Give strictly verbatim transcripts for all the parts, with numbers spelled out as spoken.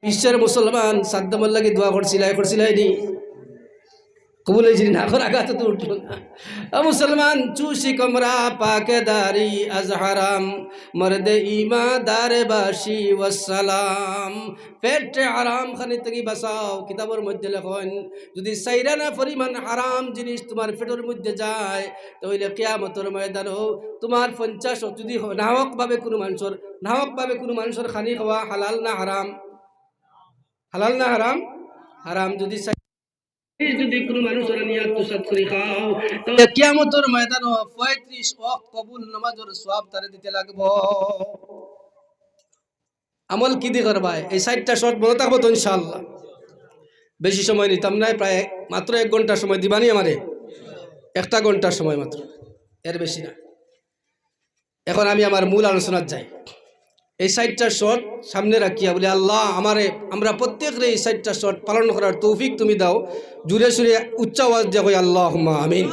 বিশ্বের মুসলমান সাদ্দামর লাগি দোয়া করছিলা, করছিলা নি? কবুল অইছে নি? না করার আগে তো উঠলো না। ও মুসলমান, চুষি কমরা পাকে দারি আজ হারাম, মর্দে ইমাদারে বাসি ওয়াসালাম। পেটরে হারাম খানি থাকি বাঁচাও। কিতাবর মধ্যে লেখইন, যদি চাইরানা পরিমাণ হারাম জিনিস তুমার পেটর মধ্যে যায়, তাইলে কিয়ামতর ময়দানো তুমার পঞ্চাশ অক্ত যদি হ-, নাহকভাবে কুনু মানষর, নাহকভাবে কুনু মানষর খানি খাওয়া হালাল না হারাম? হালাল না হারাম? হারাম। যদি চাই-, যদি কুনু মানষর নিয়াত তুষাত করি খাও, তাইলে কিয়ামতর ময়দানো পঁয়ত্রিশ অক্ত কবুল নামাজর সওয়াব তারে দিতে লাগবো। আমল কিদি করবায়? এই চাইরটা শর্ত মনো থাকবো তো ইনশাআল্লাহ? বেশি সময় নিতাম নায়, প্রায় মাত্র এক ঘন্টা সময় দিবানি আমারে, একটা ঘন্টার সময় মাত্র, এর বেশি না। এখন আমি আমার মূল আলোচনাত যাই। এই চাইরটা শর্ত সামনে রাখিয়া বলি, "আল্লাহ, আমারে, আমরা প্রত্যেকরে এই চাইরটা শর্ত পালন করার তৌফিক তুমি দাও।" জুরে সুরে উচ্চ আওয়াজ দিয়া কই, "আল্লাহুম্মা আমিন।"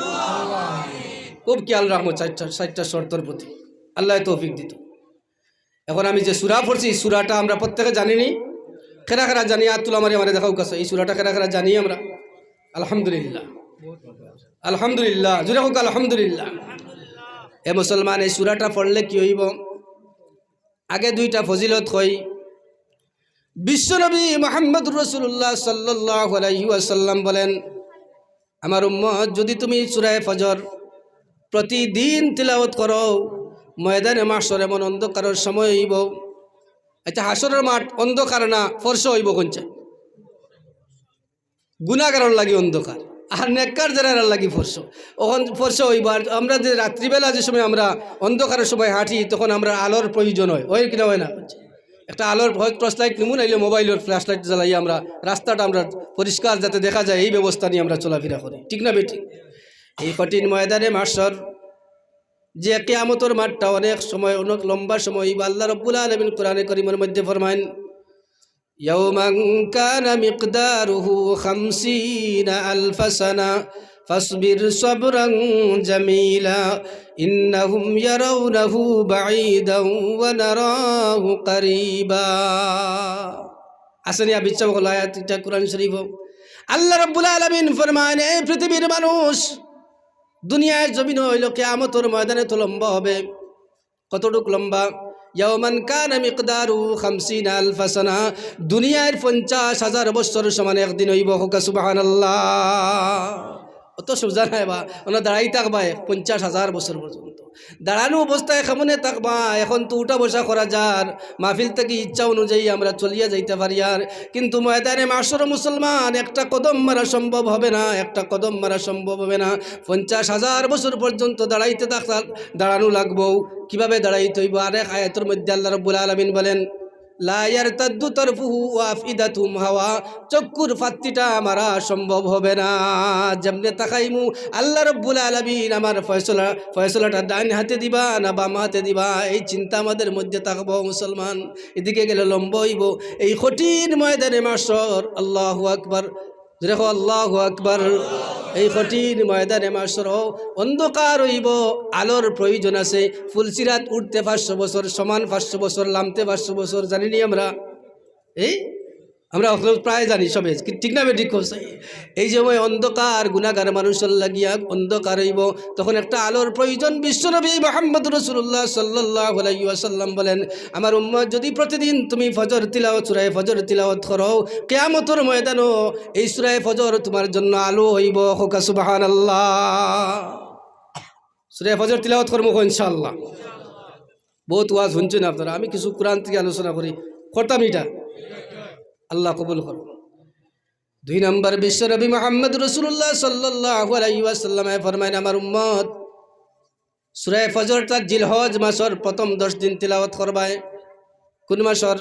খুব খেয়াল রাখমু চাইরটা, চাইরটা শর্তর প্রতি। আল্লায় তৌফিক দিতো। এখন আমি যে সূরা পড়ছি, এই সূরাটা আমরা প্রত্যেকে জানি নি? কেরা কেরা জানি, আত তুলা মারি আমারে দেখাউক্কা। এই সূরাটা কেরা কেরা জানি আমরা? আলহামদুলিল্লাহ, আলহামদুলিল্লাহ, জুরে কউক্কা আলহামদুলিল্লাহ। এ মুসলমান, এই সূরাটা পড়লে কি অইবো? আগে দুইটা ফজিলত কই। বিশ্বনবী মুহাম্মদুর রাসূলুল্লাহ সাল্লাল্লাহু আলাইহি ওয়াসাল্লাম বলেন, আমার উম্মত, যদি তুমি সূরায়ে ফজর প্রতিদিন তিলাওয়াত করো, ময়দানে মাহশর এমন অন্ধকারর সময় অইবো। আচ্ছা, হাশরর মাঠ অন্ধকার না ফর্সা অইবো কুনটা? গুনাগারর লাগি অন্ধকার, আর নেককার যারার লাগি ফর্সা। অখন ফর্সা অইবো। আর আমরা যে রাত্রিবেলা যে সময় আমরা অন্ধকারর সময় হাঁটি, তখন আমরা আলোর প্রয়োজন অয়, অয় কিনা অয় না? একটা আলোর, হয় টর্চ লাইট নিমু, নাইলে মোবাইলর ফ্ল্যাশ লাইট জ্বালাইয়া আমরা রাস্তাটা আমরা পরিষ্কার যাতে দেখা যায়, এই ব্যবস্থা নিয়া আমরা চলাফিরা করি, ঠিক না বেঠিক? এই কঠিন ময়দানে মাহশর, যে কিয়ামতর মাঠটা অনেক সময়, অনেক লম্বা সময়, ইবা আল্লাহ রাব্বুল আলামিন কোরআনে করিমর মধ্যে ফরমাইন, "ইয়াওমান কানা মিকদারুহু খামসিনা আলফা সানা, ফাসবির সাবরান জামিলা, ইন্নাহুম ইয়ারাউনাহু বাঈদান ওয়া নারাহু কারীবা।" আছে নি আবিচ্ছা বকল আয়াত ইটা কোরআন শরীফো? আল্লাহ রাব্বুল আলামিন ফরমাইন, এই পৃথিবীর মানুষ, দুনিয়ার জমিন অইলো কিয়ামতর ময়দানে তো লম্বা হবে। কতটুক লম্বা? ইয়াওমান কানা মিকদারুহু খামসিনা আলফা সানা, দুনিয়ার পঞ্চাশ হাজার বছর সমান একদিন অইবো। কউক্কা সুবহানাল্লাহ। অত সোজা নায় বা, অনো দাঁড়াই থাকবায় পঞ্চাশ হাজার বছর পর্যন্ত। দাঁড়ানো অবস্থায় কেমনে থাকবা? এখন তো উঠা বসা করা যার, মাহফিল থাকি ইচ্ছা অনুযায়ী আমরা চলিয়া যাইতা পারি আর, কিন্তু ময়দানে মাহশর মুসলমান একটা কদম মারা সম্ভব হবে না, একটা কদম মারা সম্ভব হবে না। পঞ্চাশ হাজার বছর পর্যন্ত দাঁড়াইতে থাকতা, দাঁড়ানো লাগবো। কিভাবে দাঁড়াইতে অইবো? আরেক আয়াতর মধ্যে আল্লাহ রাব্বুল আলামিন বলেন, "লা ইয়ারতাদ্দু তারফুহু ওয়া আফইদাতুহুম হাওয়া।" চক্ষুর ফাত্তিটা মারা সম্ভব হবে না। যেমনে তাকাইমু, আল্লাহ রাব্বুল আলামিন আমার ফয়সলা, ফয়সলাটা ডাইন হাতে দিবা না বাম হাতে দিবা, এই চিন্তা আমাদের মধ্যে থাকবো মুসলমান। এদিকে গেলে লম্বা অইবো। এই কঠিন ময়দানে মাহশর, আল্লাহু আকবার। জোরে কও, আল্লাহু আকবার। এই কঠিন ময়দানে মাহশর অন্ধকার অইবো, আলোর প্রয়োজন আছে। ফুলসিরাত উঠতে পাঁচশো বছর, সমান পাঁচশো বছর, লামতে পাঁচশো বছর, জানি নি আমরা? এই আমরা অকলে প্রায় জানি সবে, কি ঠিক না বেঠিক কও চাই? এই যে ওই অন্ধকার, গুনাগার মানুষর লাগিয়া অন্ধকার অইবো, তখন একটা আলোর প্রয়োজন। বিশ্বনবী মুহাম্মদ রাসূলুল্লাহ সাল্লাল্লাহু আলাইহি ওয়াসাল্লাম বলেন, আমার উম্মত, যদি প্রতিদিন তুমি ফজর তিলাওয়াত, সূরায়ে ফজর তিলাওয়াত করো, কিয়ামতর ময়দানো এই সূরায়ে ফজর তুমার জন্য আলো অইবো। কউক্কা সুবহানাল্লাহ। সূরায়ে ফজর তিলাওয়াত করমু ইনশাআল্লাহ। বহুত ওয়াজ হুনছইন আপনারা, আমি কিছু কোরআন থাকি আলোচনা করি, করতাম ইটা। আল্লাহ কবুল করো। দুই নম্বর, বিশ্বনবী মুহাম্মদ রাসূলুল্লাহ সাল্লাল্লাহু আলাইহি ওয়াসাল্লামে ফরমাইন, আমার উম্মত, সূরায়ে ফজরটা জিলহজ মাসর প্রথম দশ দিন তিলাওয়াত করবায়। কোন মাসর?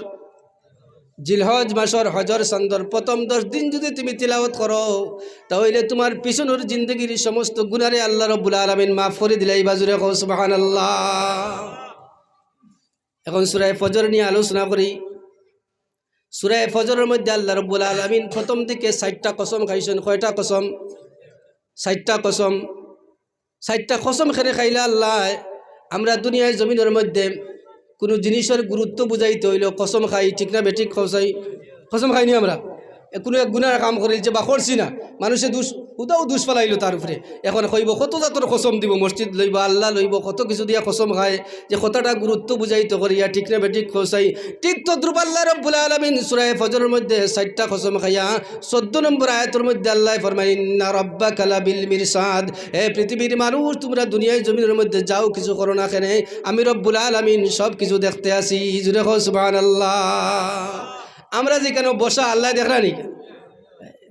জিলহজ মাসর হজর চান্দর প্রথম দশ দিন যদি তুমি তিলাওয়াত করো, তাইলে তুমার পিছনর জিন্দেগির সমস্ত গুনারে আল্লাহ রাব্বুল আলামিন মাফ করি দিলাইবা। জোরে কও সুবহানাল্লাহ। এখন সূরায়ে ফজর নিয়া আলোচনা করি। সূরায়ে ফজরর মধ্যে আল্লাহ রাব্বুল আলামিন প্রথম দিকে চাইরটা কসম খাইছইন। কয়টা কসম? চাইরটা কসম। চাইরটা কসম কেনে খাইলা আল্লায়? আমরা দুনিয়ার জমিনর মধ্যে কুনু জিনিসর গুরুত্ব বুঝাইতে অইলে কসম খাই, ঠিক না বেঠিক কও চাই? কসম খাইনি আমরা? এ, কুনু এক গুনার কাম করিলছে বা করছি না, মানুষে দুষ, হুদাউ দুষ ফালাইলো তার উপরে। এখন কইবো কত জাতর কসম দিবো, মসজিদ লইবো, আল্লাহ লইবো, কত কিছু দিয়া কসম খায়। যে কথাটা গুরুত্ব বুঝাইতো করিয়া, ঠিক না বেঠিক কও চাই? ঠিক তদ্রূপ আল্লাহ রব্বুল আলামিন সূরা ফজরর মধ্যে চাইরটা কসম খাইয়া চৌদ্দ নম্বর আয়াতর মধ্যে আল্লায় ফরমাইন, "ইন্না রাব্বাকা লাবিল মিরসাদ।" এ পৃথিবীর মানুষ, তুমরা দুনিয়ার জমিনর মধ্যে যাও কিছু করো না কেনে, আমি রব্বুল আলামিন সব কিছু দেখতে আছি। জুরে কও সুবহানাল্লাহ। আমরা যেখানো বসা, আল্লায় দেখরা নি?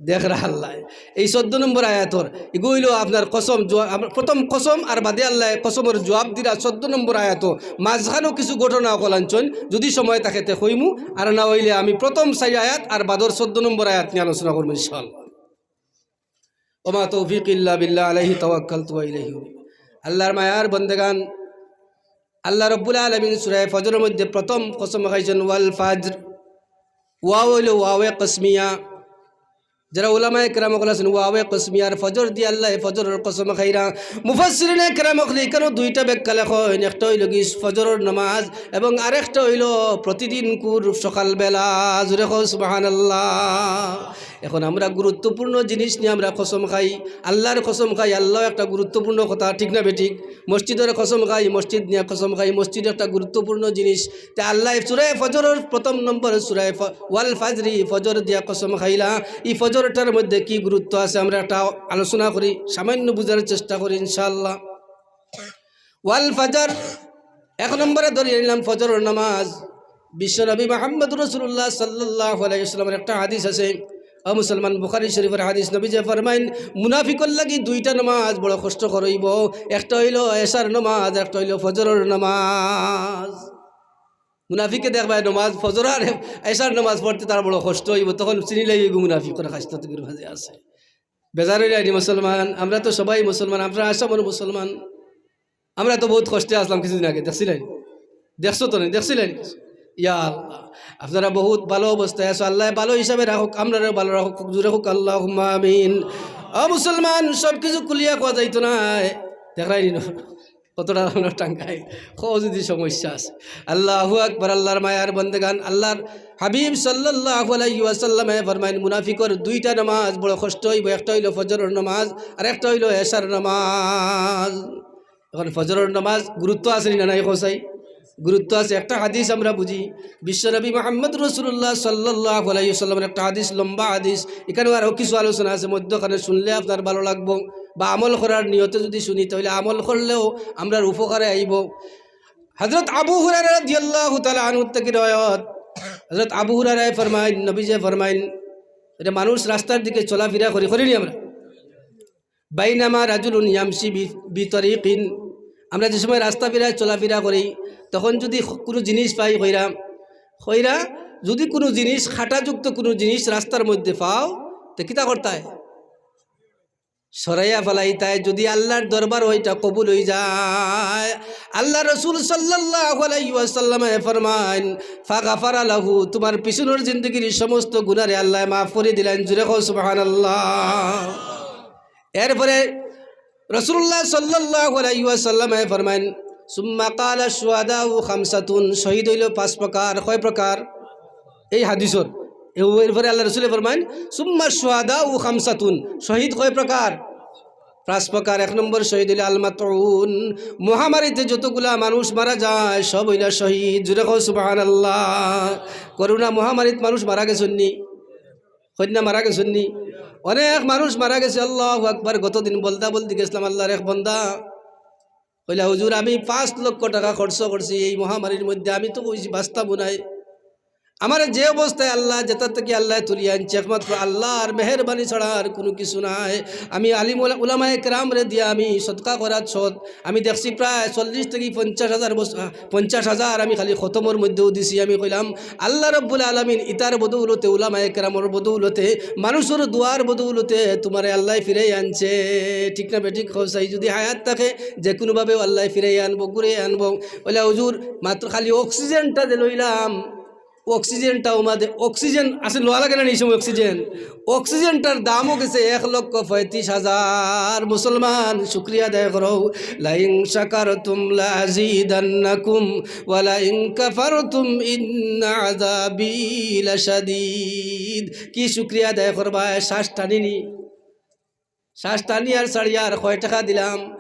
দেখরা আল্লায়। এই চৌদ্দ নম্বর আয়াতর, ইগু অইলো আপনার কসম, জুয়া-, আমরা প্রথম কসম আর বাদে আল্লায় কসমর জুয়াব দিরা চৌদ্দ নম্বর আয়াতো। মাঝখানো কিছু ঘটনা অকল আনছইন, যুদি সময় থাকে তে কইমু, আর না অইলে আমি প্রথম চাইর আয়াত আর বাদর চৌদ্দ নম্বর আয়াত নিয়া আলোচনা করমু ইনশাআল্লাহ। ওমা তৌফিক ইল্লা বিল্লাহ, আলাইহি তাওয়াক্কালতু ওয়া ইলাইহি উনীব। আল্লাহর মায়ার বন্দেগান, আল্লাহ রব্বুল আলামিন সূরা ফজরর মধ্যে প্রথম কসম খাইছইন, "ওয়াল ফাজর।" ওয়াও অইলো ওয়াওয়ে কসমিয়া। যারা উলামায়ে কেরাম অকল আছইন, ওয়াওয়ে কসমিয়ার ফজর দি আল্লায় ফজরর কসম খাইরা। মুফাসসিরিনে কেরাম অকলে ইখানো দুইটা ব্যাখ্যা লেখইন, একটা অইলো গি ফজরর নামাজ এবং আরেকটা অইলো প্রতিদিনকুর সকালবেলা। জুরে কও সুবহানাল্লাহ। এখন আমরা গুরুত্বপূর্ণ জিনিস নিয়া আমরা কসম খাই, আল্লাহর কসম খাই, আল্লাহ একটা গুরুত্বপূর্ণ কথা, ঠিক না বেঠিক? মসজিদর কসম খাই, মসজিদ নিয়া কসম খাই, মসজিদ একটা গুরুত্বপূর্ণ জিনিস। তে আল্লায় সূরা ফজরর প্রথম নম্বর সূরা ফ-, ওয়াল ফাজরি, ফজর দিয়া কসম খাইলা। ই ফজরটার মধ্যে কি গুরুত্ব আছে আমরা একটা আলোচনা করি, সামান্য বুঝার চেষ্টা করি ইনশাআল্লাহ। ওয়াল ফাজর, এক নম্বরে ধরি নিলাম ফজরর নামাজ। বিশ্বনবী মুহাম্মদুর রাসূলুল্লাহ সাল্লাল্লাহু আলাইহি ওয়াসাল্লামের একটা হাদিস আছে, ও মুসলমান, বুখারী শরীফর হাদিস, নবীজি ফরমাইন, "মুনাফিকর লাগি দুইটা নামাজ বড় কষ্টকর অইবো, একটা অইলো এশার নামাজ, একটা অইলো ফজরর নামাজ।" মুনাফিকে দেখবায় নামাজ, ফজর আর এশার নামাজ পড়তে তার বড় কষ্ট অইবো, তখন চিনিলাইবা ইগু মুনাফিকর খাসলত ইগুর মাঝে আছে। বেজার অইলায়নি মুসলমান? আমরা তো সবাই মুসলমান, আমরা আসামর মুসলমান। আমরা তো বউত কষ্টে আছলাম কিছুদিন আগে, দেখছিলাইন? দেখছো তো নি? দেখছিলাইন? ইয়া আল্লাহ, আপনারা বউত ভালো অবস্থায় আছো, আল্লায় ভালো হিসাবে রাখউক, আমরারেও ভালো রাখউক, জুরে কউক আল্লাহুম্মা আমিন। ও মুসলমান, সব কিছু খুলিয়া কওয়া যাইতো নায়, দেখরায়নি না? কতটা আমরা টাঙ্গাই, কও যুদি সমস্যা আছে। আল্লাহু আকবার, আল্লাহর মায়ার বন্দেগান, আল্লাহর হাবিব সাল্লাল্লাহু আলাইহি ওয়াসাল্লামে ফরমাইন, "মুনাফিকর দুইটা নামাজ বড় কষ্ট অইবো, একটা অইলো ফজরর নামাজ আর একটা অইলো এশার নামাজ।" এখন ফজরর নামাজ গুরুত্ব আছে নি না নাই কও চাই? গুরুত্ব আছে। একটা হাদিস আমরা বুঝি, বিশ্বনবী মুহাম্মদুর রাসূলুল্লাহ সাল্লাল্লাহু আলাইহি ওয়াসাল্লামের একটা হাদিস, লম্বা হাদিস, ইখানো আরো কিছু আলোচনা আছে, মধ্যখানে শুনলে আপনার ভালো লাগবো, বা আমল করার নিয়তে যুদি শুনি, তাইলে আমল করলেও আমরার উপকারে আইবো। হযরত আবু হুরায়রা রাদিয়াল্লাহু তাআলা আনহু থাকি রিওয়ায়াত, হযরত আবু হুরায়রায় ফরমাইন, নবীজি ফরমাইন, এটা মানুষ রাস্তার দিকে চলাফিরা করি, করিনি আমরা? বাইনামা রাজুলুন ইয়ামশি বি-, বিতরিকিন, আমরা যে সময় রাস্তা ফিরায় চলাফিরা করি, তখন যুদি খ-, কুনু জিনিস পাই, কইরা, কইরা, যুদি কুনু জিনিস, কাঁটাযুক্ত কুনু জিনিস রাস্তার মধ্যে পাও, তে কিতা করতায়? সরাইয়া ফালাইতায়, যুদি আল্লাহর দরবার অইটা কবুল অইযায়। আল্লাহর রাসূল সাল্লাল্লাহু আলাইহি ওয়াসাল্লামে ফরমাইন, "ফাগাফারা লাহু", তুমার পিছনর জিন্দেগির সমস্ত গুনারে আল্লায় মাফ করি দিলাইন। জুরে কও সুবহানাল্লাহ। এরপরে রাসূলুল্লাহ সাল্লাল্লাহু আলাইহি ওয়াসাল্লামে ফরমাইন, "সুম্মা ক্বালা শুহাদাউ খামসাতুন", শহীদ অইলো পাঁচ প্রকার। কয় প্রকার? এই হাদিসর। এ-, এরপরে আল্লাহর রাসূলে ফরমাইন, "সুম্মা শুহাদাউ খামসাতুন", শহীদ কয় প্রকার? পাঁচ প্রকার। এক নম্বর শহীদ অইলো আল মাতউন, মহামারীতে যতগুলা মানুষ মারা যায় সব অইলা শহীদ। জুরে কও সুবহানাল্লাহ। করোনা মহামারীত মানুষ মারা গেছইন নি? কইন না মারা গেছইন নি? অনেক মানুষ মারা গেছে। আল্লাহু আকবার। গতদিন বলদা বলদি গেছলাম আল্লাহর এক বন্দা। কইলা, "হুজুর, আমি পাঁচ লক্ষ টাকা খরচ করছি এই মহামারীর মধ্যে, আমি তো কইছি বাঁচতাম নায়। আমারে যে অবস্থায় আল্লাহ, যেটা থাকি আল্লাহ তুলিয়া আনছে, একমাত্র আল্লাহর মেহেরবানি ছাড়া আর কুনু কিছু নাই। আমি আলিম উলা-, উলামায়ে কেরামরে দিয়া আমি সদকা করাত সৎ, আমি দেখছি প্রায় চল্লিশ থাকি পঞ্চাশ হাজার বস-, আহ, পঞ্চাশ হাজার আমি খালি খতমর মধ্যেউ দিছি।" আমি কইলাম, "আল্লাহ রব্বুল আলামিন ইতার বদৌলতে, উলামায়ে কেরামর বদৌলতে, মানুষর দোয়ার বদৌলতে তুমারে আল্লায় ফিরাই আনছে।" ঠিক না বেঠিক কও চাই? যুদি হায়াত থাকে, যে কুনুভাবেউ আল্লায় ফিরাই আনবো, ঘুরাই আনবো। কইলা, "হুজুর, মাত্র খালি অক্সিজেনটা যে লইলাম, অক্সিজেনটা উমাদে, অক্সিজেন আছে, লওয়া লাগে না নি সময় অক্সিজেন? অক্সিজেনটার দামও গেছে এক লক্ষ পঁয়ত্রিশ হাজার। মুসলমান, শুকরিয়া আদায় করো। "লাইন শাকারতুম লাআযীদান্নাকুম ওয়া লাইন কাফারতুম ইন্না আযাবী লাশাদীদ।" কি শুকরিয়া আদায় করবা? শ্বাস টানিনি, শ্বাস টানি আর ছাড়ি আর কয় টেকা দিলাম?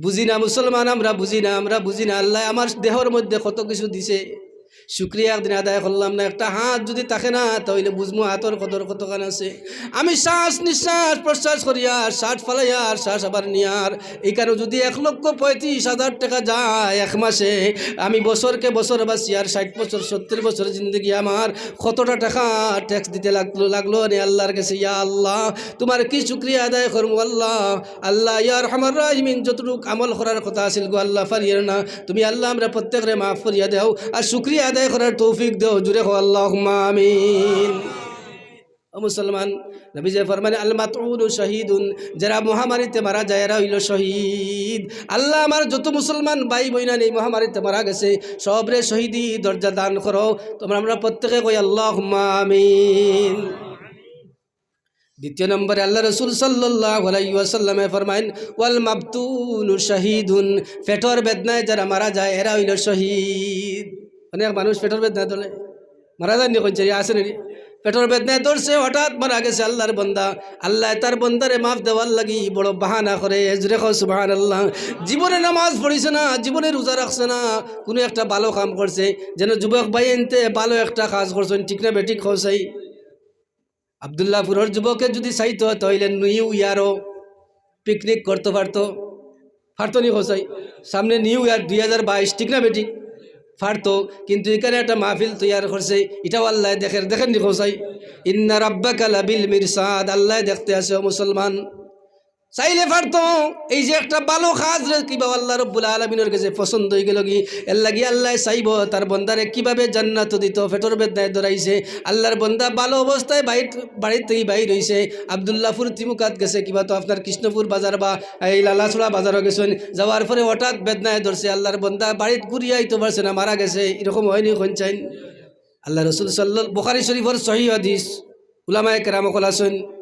বুঝি না মুসলমান, আমরা বুঝি না, আমরা বুঝি না। আল্লায় আমার দেহর মধ্যে কত কিছু দিছে, শুকরিয়া একদিন আদায় করলাম না। একটা হাত যদি থাকে না, তাইলে বুঝমু হাতর কদর কতখান আছে। আমি শ্বাস নিঃশ্বাস প্রশ্বাস করিয়ার, শ্বাস ফালাইয়ার, শ্বাস আবার নিয়ার, ইখানো যদি এক লক্ষ পঁয়ত্রিশ হাজার টেকা যায় এক মাসে, আমি বছরকে বছর বাঁচিয়ার, ষাইট বছর, সত্তইর বছর জিন্দেগি আমার, কতটা টেকা ট্যাক্স দিতে লাগলো, লাগলো নে আল্লার গেছে। ইয়া আল্লা, তুমার কি শুকরিয়া আদায় করমু আল্লা? আল্লা, ইয়া আরহামার রাহিমিন, যতটুক আমল করার কথা আছিল গো আল্লা, পারিয়ার না। তুমি আল্লা, আমরা প্রত্যেকরে মাফ করিয়া দেও, আর শুকরিয়া আদায় করার তৌফিক দেও। জুরে কও, আল্লাহুম্মা আমিন। ও মুসলমান, নবীজি ফরমাইন, "আল মাতউনু শাহীদুন", যারা মহামারীতে মারা যায়, এরা অইলো শহীদ। আল্লা, আমার যত মুসলমান ভাই বইনাইন এই মহামারীতে মারা গেছে, সবরে শহীদি দরজা দান করো। তুমরা আমরা প্রত্যেকে কই, "আল্লাহুম্মা আমিন।" দ্বিতীয় নম্বরে আল্লার রসুল সাল্লাল্লাহু আলাইহি ওয়াসাল্লামে ফরমাইন, "ওয়াল মাবতুনু শাহীদুন", পেটর বেদনায় যারা মারা যায়, এরা অইলো শহীদ। অনেক মানুষ পেটর বেদনায় ধরলে মারা যায়নি, কইছে, আছে নি? পেটর বেদনায় ধরছে, হঠাৎ মারা গেছে আল্লার বন্দা। আল্লায় তার বন্দারে মাফ দেওয়ার লাগি বড় বাহানা করে। জুরে কও সুবহানাল্লাহ। জীবনে নামাজ পড়ছে না, জীবনে রোজা রাখছে না, কুনু একটা ভালো কাম করছে, যেন যুবক ভাইয়াইন্তে ভালো একটা কাজ করছইন, ঠিক না বেঠিক কও চাই? আব্দুল্লাহপুরর যুবকে যদি চাইতো, তাইলে নিউ ইয়ারও পিকনিক করতো পারতো, পারতো নি কও চাই? সামনে নিউ ইয়ার দুই হাজার বাইশ, ঠিক না বেঠিক? পারতো, কিন্তু ইখানে একটা মাহফিল তৈয়ার করছে, ইটাও আল্লায় দেখের, দেখের নি কও চাই? ইন্না রাব্বাকা লাবিল মিরসাদ, আল্লায় দেখতে আছে, ও মুসলমান। চাইলে পারতো, এই যে একটা ভালো কাজরে কিবা আল্লা রব্বুল আলামিনর গেছে পছন্দ অইগেলোগি, এরলাগি আল্লায় চাইবো তার বন্দারে কিভাবে জান্নাত দিতো। পেটর বেদনায় ধরাইছে, আল্লার বন্দা ভালো অবস্থায় বাইর, বাড়িত থাকি বাইর অইছে, আব্দুল্লাহপুর তিমুকাত গেছে, কিবা তো আপনার কৃষ্ণপুর বাজার বা এই লালাছড়া বাজারো গেছইন, যাওয়ার পরে হঠাৎ বেদনায় ধরছে, আল্লার বন্দা বাড়িত ঘুরিয়া আইতো পারছে না, মারা গেছে, ইরকম অয়নি কইন চাইন? আল্লার রসুল সাল্লাল-, বুখারী শরীফর সহিহ হাদিস, উলামায়ে কেরাম অকল আছইন,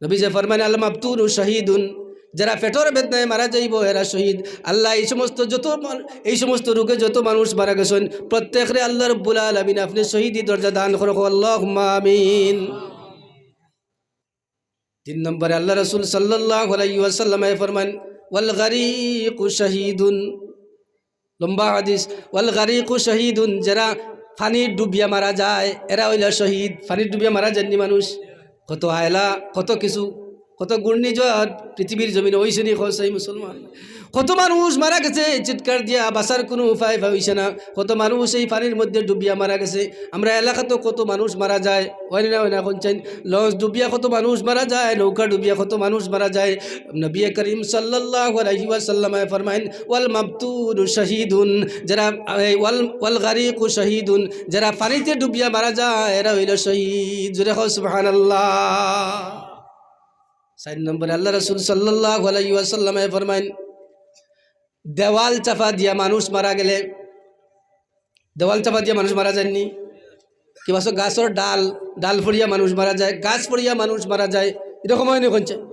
নবীজি ফরমাইন, "আল মাবতুনু শাহীদুন", যারা পেটর বেদনায় মারা যাইবো, এরা শহীদ। আল্লা, এই সমস্ত যত মান-, এই সমস্ত রোগে যত মানুষ মারা গেছইন, প্রত্যেকরে আল্লা রব্বুল আলামিন আপনে শহীদি দরজা দান করো, আল্লাহুম্মা আমিন। তিন নম্বরে আল্লা রসুল সাল্লাল্লাহু আলাইহি ওয়াসাল্লামে ফরমাইন, "ওয়াল গারিকু শাহীদুন", লম্বা হাদিস, "ওয়াল গারিকু শাহীদুন", যারা পানিত ডুবিয়া মারা যায়, এরা অইলা শহীদ। পানিত ডুবিয়া মারা যায়নি মানুষ? কত আয়লা, কত কিছু, কত ঘূর্ণিঝড় পৃথিবীর জমিনো অইছে নি কও চাই মুসলমান? কত মানুষ মারা গেছে চিৎকার দিয়া, বাঁচার কুনু উপায় পাইছে না। কত মানুষ এই পানির মধ্যে ডুবিয়া মারা গেছে। আমরা এলাকাত কত মানুষ মারা যায়, অয় না, অয় না, কইন চাইন? লঞ্চ ডুবিয়া কত মানুষ মারা যায়, নৌকা ডুবিয়া কত মানুষ মারা যায়। নবী করিম সাল্লাল্লাহু আলাইহি ওয়াসাল্লামে ফরমাইন, "ওয়াল মাবতুনু শাহীদুন", যারা, এই, "ওয়াল, ওয়াল গারিকু শাহীদুন", যারা পানিতে ডুবিয়া মারা যায়, এরা অইলো শহীদ। জুরে কও সুবহানাল্লাহ। চাইর নম্বরে আল্লা রসুল সাল্লাল্লাহু আলাইহি ওয়াসাল্লামে ফরমাইন, দেওয়াল চাপা দিয়া মানুষ মারা গেলে, দেওয়াল চাপা দিয়া মানুষ মারা যায়নি? কিবা আছে গাছর ডাল, ডাল পড়িয়া মানুষ মারা যায়, গাছ পড়িয়া মানুষ মারা যায়, ইরকম অয়নি কইন চাইন?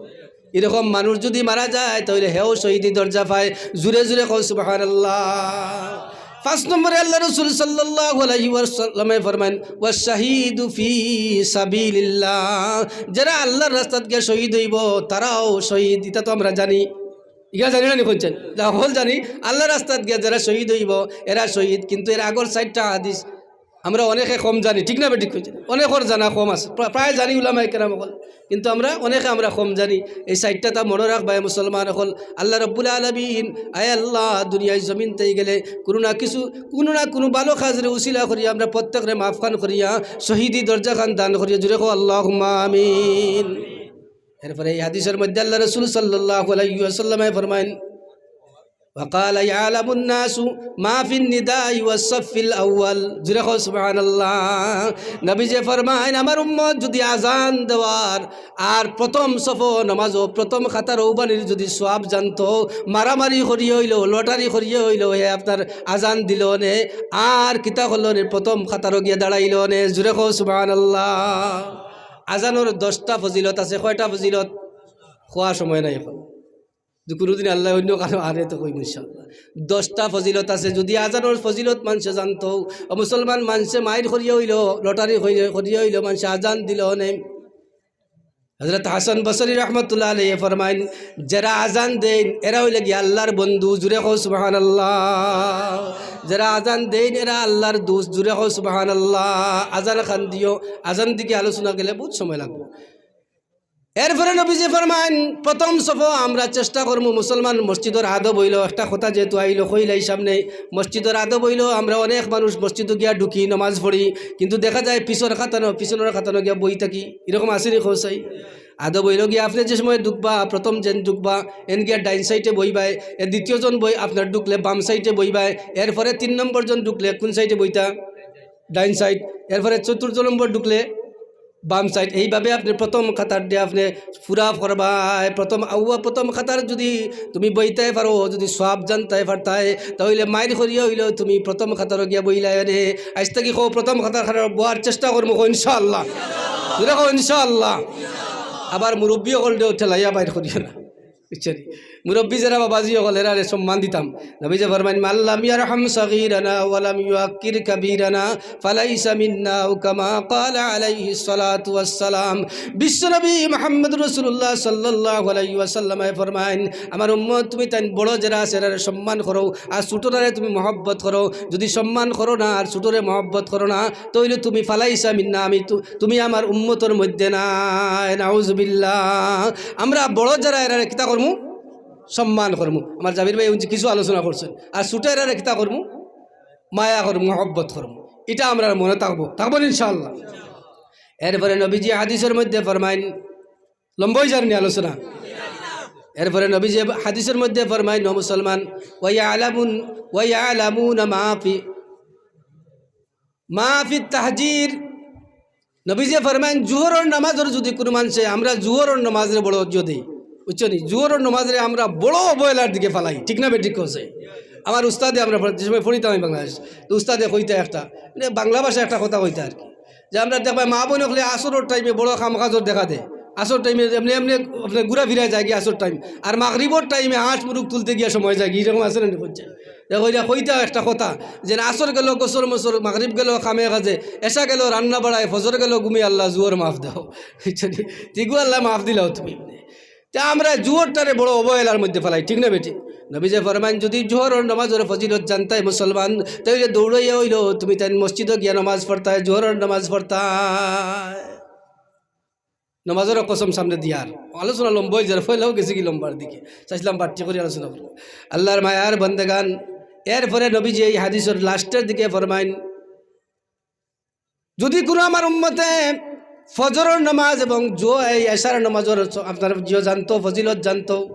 ইরকম মানুষ যুদি মারা যায়, তাইলে হেও শহীদি দরজা পায়। জুরে জুরে কও সুবহানাল্লাহ। পাঁচ নম্বরে আল্লা রসুল সাল্লাল্লাহু আলাইহি ওয়াসাল্লামে ফরমাইন, "ওয়াশ শাহীদু ফী সাবিলিল্লাহ", যারা আল্লার রাস্তাত গিয়া শহীদ অইবো, তারাও শহীদ, ইতা তো আমরা জানি। ইগু জানি না নি কইন চাইন? যা হকল জানি, আল্লার রাস্তাত গিয়া যারা শহীদ অইবো, এরা শহীদ। কিন্তু এর আগর চাইরটা হাদিস আমরা অনেকে কম জানি, ঠিক না বেঠিক কইন চাইন? অনেকর জানা কম আছে, প্রা-, প্রায় জানি উলামায়ে কেরাম অকল, কিন্তু আমরা অনেকে আমরা কম জানি। এই চাইরটা তা মনো রাখবায় মুসলমান অকল। আল্লা রব্বুল আলামিন, আয় আল্লা, দুনিয়ার জমিন থাকি গেলে কুনু না কিছু, কুনু না কুনু ভালো কাজরে উসিলা করিয়া আমরা প্রত্যেকরে মাফ খান করিয়া শহীদি দরজা খান দান করিয়া। জুরে কও আল্লাহুম্মা আমিন। এরপরে এই হাদিসর মধ্যে আল্লা রসুল সাল্লাল্লাহু আলাইহি ওয়াসাল্লামে ফরমাইন, وقال يعلم الناس ما في النداء والصف الأول. জুরে কও সুবহানাল্লাহ। নবীজি ফরমাইন, আমার উম্মত যুদি আজান দেওয়ার আর প্রথম সফো নমাজো প্রথম কাতারো উবানির যুদি সওয়াব জানতো, মারামারি করিয়া অইলো, লটারি করিয়া অইলো, হে আপনার আজান দিলো নে, আর কিতা করলো নে, প্রথম কাতারো গিয়া দাঁড়াইলো নে। জুরে কও সুবহানাল্লাহ। আজানর দশটা ফজিলত আছে। কয়টা ফজিলত? কওয়ার সময় নাই অখন। যে কুনুদিন আল্লায় অইন্য কারো আরে তো কইমু ইনশাআল্লাহ। দশটা ফজিলত আছে, যুদি আজানর ফজিলত মানষে জানতো, ও মুসলমান, মানষে মাইর করিয়া অইলো, লটারি করিয়া, করিয়া অইলো, মানষে আজান দিলো নে। হযরত হাসান বসরি রহমতুল্লাহ আলাইহি ফরমাইন, যেরা আজান দেইন, এরা অইলা গিয়া আল্লার বন্ধু, জুরে কও সুবহানাল্লাহ। যেরা আজান দেইন, এরা আল্লার দুস্ত, জুরে কও সুবহানাল্লাহ। আজান খান দিও, আজান দিকে আলোচনা গেলে বউত সময় লাগবো। এরপরে নবীজি ফরমাইন, প্রথম সফো আমরা চেষ্টা করমু মুসলমান মসজিদর আদব অইলো, একটা কথা যেহেতু আইলো কইলাই সামনে, মসজিদর আদব অইলো আমরা অনেক মানুষ মসজিদো গিয়া ঢুকি, নমাজ পড়ি, কিন্তু দেখা যায় পিছর কাতানো, পিছনর কাতানো গিয়া বই থাকি, এরকম আছে নি কও চাই? আদব অইলো গিয়া আপনে যে সময় ঢুকবা, প্রথম যেন ঢুকবা, এন গিয়া ডাইন সাইডে বইবায়, এ দ্বিতীয় জন বই আপনার ঢুকলে বাম সাইডে বইবায়, এরপরে তিন নম্বর জন ঢুকলে কুন সাইডে বইতা? ডাইন সাইড, এরপরে চতুর্থ নম্বর ঢুকলে বাম সাইড। এইভাবে আপনে প্রথম কাতার দিয়া আপনে পুরা করবায়। প্রথম আউয়া, প্রথম কাতার যুদি তুমি বইতায় পারো, যুদি সওয়াব জানতায় পারতায়, তা অইলে মাইর করিয়া অইলো তুমি প্রথম কাতারো গিয়া বইলায় নে। আইজ থাকি কও, প্রথম কাতার কাতারো বওয়ার চেষ্টা করমু, কও ইনশাআল্লাহ। জুরে কও ইনশাআল্লাহ। আবার মুরব্বি অকলরেও ঠেলাইয়া বাইর করিও না। বুঝছো নি? মুরব্বি যেরা বাবাজি অকল, এরারে সম্মান দিতাম। নবীজি ফরমাইন, "মান লাম ইয়ারহাম সগীরানা ওয়া লাম ইউআক্কির কাবীরানা ফালাইসা মিন্না", আও কামা ক্বালা আলাইহিস সালাতু ওয়াস সালাম। বিশ্বনবী মুহাম্মদুর রাসূলুল্লাহ সাল্লাল্লাহু আলাইহি ওয়াসাল্লামে ফরমাইন, আমার উম্মত, তুমি তাইন বড় যেরা আছে, এরারে সম্মান করো, আর ছোটরারে তুমি মহব্বত করো। যুদি সম্মান করো না আর ছোটরে মহব্বত করো না, তা অইলে তুমি ফালাইসা মিন্না, আমি তু-, তুমি আমার উম্মতর মধ্যে নায়। নাউজুবিল্লাহ। আমরা বড় যেরা, এরারে কিতা করমু? সম্মান করমু। আমার জাবির ভাই উনি কিছু আলোচনা করছইন। আর ছোট এরারে কিতা করমু? মায়া করমু, মহব্বত করমু। ইটা আমরার মনো থাকবো, থাকবো ইনশাআল্লাহ। এরপরে নবীজি হাদিসর মধ্যে ফরমাইন, লম্বা অই যার নি আলোচনা। এরপরে নবীজি হাদিসর মধ্যে ফরমাইন, ও মুসলমান, "ওয়া ইয়ালামুন, ওয়া ইয়ালামুনা মা ফি, মা ফি তাহজির।" নবীজি ফরমাইন, জুহরর নামাজর যুদি কুনু মানষে, আমরা জুহরর নামাজরে বড় অজ্জ দেই, বুঝছো নি? জুহরর নামাজরে আমরা বড় অবহেলার দিকে ফালাই, ঠিক না বেঠিক কও চাই? আমার উস্তাদে, আমরা যে সময় পড়িতাম আমি বাংলাদেশ, তো উস্তাদে কইতা একটা, মানে বাংলা ভাষায় একটা কথা কইতা আর কি, যে আমরা দেখবায় মা বইন অকলে আসরর টাইমে বড় কাম কাজর দেখা দেয়, আসর টাইমে এমনে এমনে আপনে ঘুরা ফিরা যায়গি আসর টাইম, আর মাগরিবর টাইমে হাঁস মুরগ তুলতে গিয়া সময় যায়গি, এরকম আছে না নি? কইছে, দেখো, ইটা কইতা একটা কথা, যে আসর গেল গোসল মোসল, মাগরিব গেল কামে কাজে, এশা গেল রান্না বাড়ায়, ফজর গেল ঘুমে, আল্লাহ জুহর মাফ দেও। বুঝছো নি? তিগু আল্লাহ মাফ দিলাও তুমি। তে আমরা জুহরটারে বড় অবহেলার মধ্যে ফালাই, ঠিক না বেঠিক? নবীজি ফরমাইন, যুদি জুহরর নামাজর ফজিলত জানতায় মুসলমান, তা অইলে দৌড়াইয়া অইলো তুমি তাইন মসজিদো গিয়া নামাজ পড়তায়, জুহরর নামাজ পড়তায়। নামাজর কসম সামনে দিয়ার আলোচনা লম্বা অই যার, পয়লাও গেছিগি লম্বার দিকে, চাইছিলাম বাট্টি করি আলোচনা করবো। আল্লাহর মায়ার বন্দেগান, এরপরে নবীজি এই হাদিসর লাস্টর দিকে ফরমাইন, যুদি কুনু আমার উম্মতে ফজরর নামাজ এবং জো-, এই এশার নামাজর স-, আপনার জিও জানতো, ফজিলত জানতো,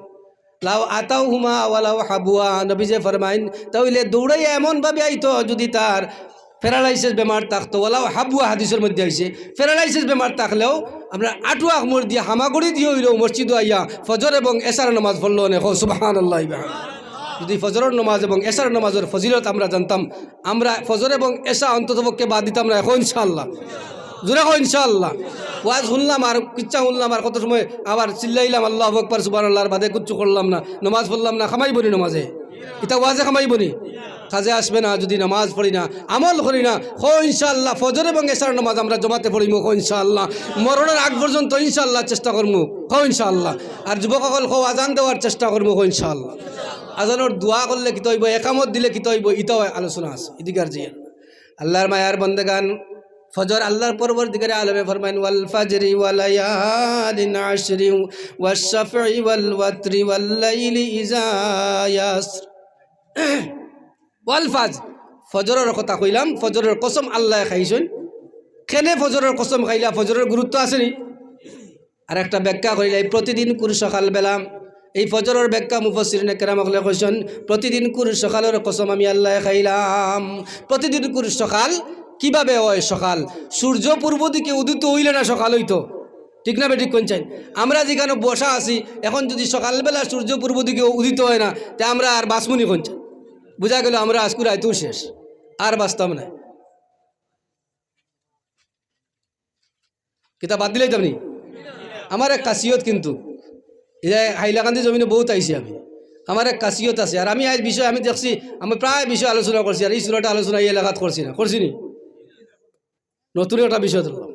লাউ আতাউহুমা ওয়ালাউ হাবুয়া, নবীজি ফরমাইন, তা অইলে দৌড়াইয়া এমনভাবে আইতো, যুদি তার প্যারালাইসিস বেমার থাকতো, ওয়ালাউ হাবুয়া হাদিসর মধ্যে আইছে, প্যারালাইসিস বেমার থাকলেও আমরা আটু আখমর দিয়া হামাগুড়ি দিয়া অইলেও মসজিদো আইয়া ফজর এবং এশার নামাজ পড়লো নে, কও সুবহানাল্লাহ। যুদি ফজরর নামাজ এবং এশার নামাজর ফজিলত আমরা জানতাম, আমরা ফজর এবং এশা অন্তত পক্ষে বাদ দিতাম না, কও ইনশাআল্লাহ। জুরে কও ইনশাআল্লাহ। ওয়াজ হুনলাম আর কিচ্ছা হুনলাম আর কত সময় আবার চিল্লাইলাম আল্লাহু আকবার সুবহানাল্লাহর বাদে কিচ্ছু করলাম না, নামাজ পড়লাম না, কামাইবো নি নামাজে? ইতা ওয়াজে কামাইবো নি? কাজে আসবে না যুদি নামাজ পড়ি না, আমল করি না। কও ইনশাআল্লাহ, ফজর এবং এশার নামাজ আমরা জমাতে পড়িমু, কও ইনশাআল্লাহ। মরণর আগ পর্যন্ত ইনশাআল্লাহ চেষ্টা করমু, কও ইনশাআল্লাহ। আর যুবক অকল কও আজান দেওয়ার চেষ্টা করমু, কও ইনশাআল্লাহ। আজানর দোয়া করলে কিতা অইবো, একামত দিলে কিতা অইবো, ইতাও আলোচনা আছে, ইদিকে আর যাইয়ার না। আল্লাহর মায়ার বন্দেগান, ফজর আল্লাহর পরওয়ারদিগারে আলমে ফরমাইন, "ওয়াল ফাজরি ওয়া লায়ালিন আশরি ওয়াশ শাফঈ ওয়াল ওয়াতরি ওয়াল লাইলি ইযা ইয়াসর।" ওয়াল ফাজ, ফজরর কথা কইলাম, ফজরর কসম আল্লায় খাইছইন। কেনে ফজরর কসম খাইলা, ফজরর গুরুত্ব আছে নি? আর একটা ব্যাখ্যা করিলাই, প্রতিদিন কুন সকালবেলা এই ফজরর ব্যাখ্যা মুফাসসিরিনে কেরাম অকলে কইছইন, প্রতিদিনকুর সকালর কসম আমি আল্লায় খাইলাম। প্রতিদিনকুর সকাল কিভাবে অয়? সকাল সূর্য পূর্ব দিকে উদিত অইলে না সকাল অইতো? ঠিক না বেঠিক কইন চাইন? আমরা যেখানো বসা আছি, এখন যুদি সকালবেলা সূর্য পূর্ব দিকে উদিত অয় না, তে আমরা আর বাঁচমুনি কইন চাইন? বুঝা গেল আমরা আইজকুর রাইতও শেষ, আর বাঁচতাম নায়। কিতা বাদ দিলাইতাম নি? আমার এক খাসিয়ত কিন্তু, এই যে হাইলাকান্দি জমিনো বউত আইছি আমি, আমার এক খাসিয়ত আছে। আর আমি আইজ বিষয় আমি দেখছি, আমি প্রায় বিষয় আলোচনা করছি, আর এই সুরাটা আলোচনা এই এলাকাত করছি না, করছি নি? নতুন একটা বিষয় ধরলাম,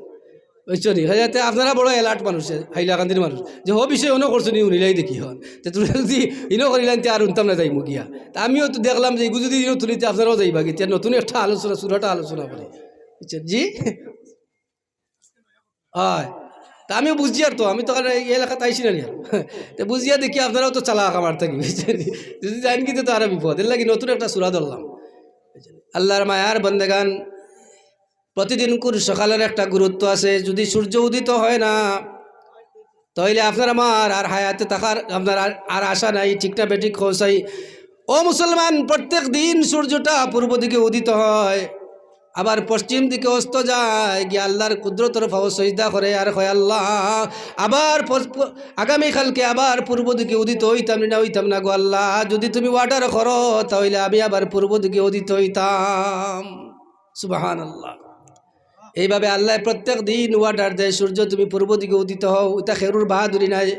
বুঝছো নি? যাতে আপনারা বড় alert মানুষ, হাইলাকান্দির মানুষ, যে হো বিষয় অনো করছো নি, হুনিলাই দেখি হন। তে তুমরা যুদি ইনো করিলাইন, তে আর হুনতাম না যাইমু গিয়া। তা আমিও তো দেখলাম যে ইগু যুদি ইনো তুলিতে আপনারাও যাইবা গি, তে নতুন একটা আলোচনা, সুরাটা আলোচনা করি, বুঝছেন? জি, অয়। তা আমিও বুঝিয়ার তো, আমি তো আর এই এলাকাত আইছি না নিয়া। তে বুঝিয়া দেখি আপনারাও তো চালাক আমার থাকি, বুঝছেন নি? যুদি যাইন গি তে তো আরো বিপদ, এর লাগি নতুন একটা সুরা ধরলাম। আল্লাহর মায়ার বন্দেগান, প্রতিদিনকুর সকালর একটা গুরুত্ব আছে। যুদি সূর্য উদিত হয় না, তাইলে আপনার আমার আর হায়াতে থাকার আপনার আর, আর আশা নাই। ঠিক না বেঠিক কও চাই? ও মুসলমান, প্রত্যেক দিন সূর্যটা পূর্ব দিকে উদিত হয়, আবার পশ্চিম দিকে অস্ত যায়, গিয়া আল্লাহর কুদরতর ফাও সজদা করে আর কয়, "আল্লাহ, আবার পস-, প-, আগামীকালকে আবার পূর্ব দিকে উদিত অইতাম নি না, অইতাম না গো আল্লাহ, যুদি তুমি order করো, তাইলে আমি আবার পূর্ব দিকে উদিত অইতাম।" সুবহানাল্লাহ। এইভাবে আল্লায় প্রত্যেক দিন order দেয়, "সূর্য, তুমি পূর্ব দিকে উদিত হও।" ইটা খেরুর বাহাদুরি নায়।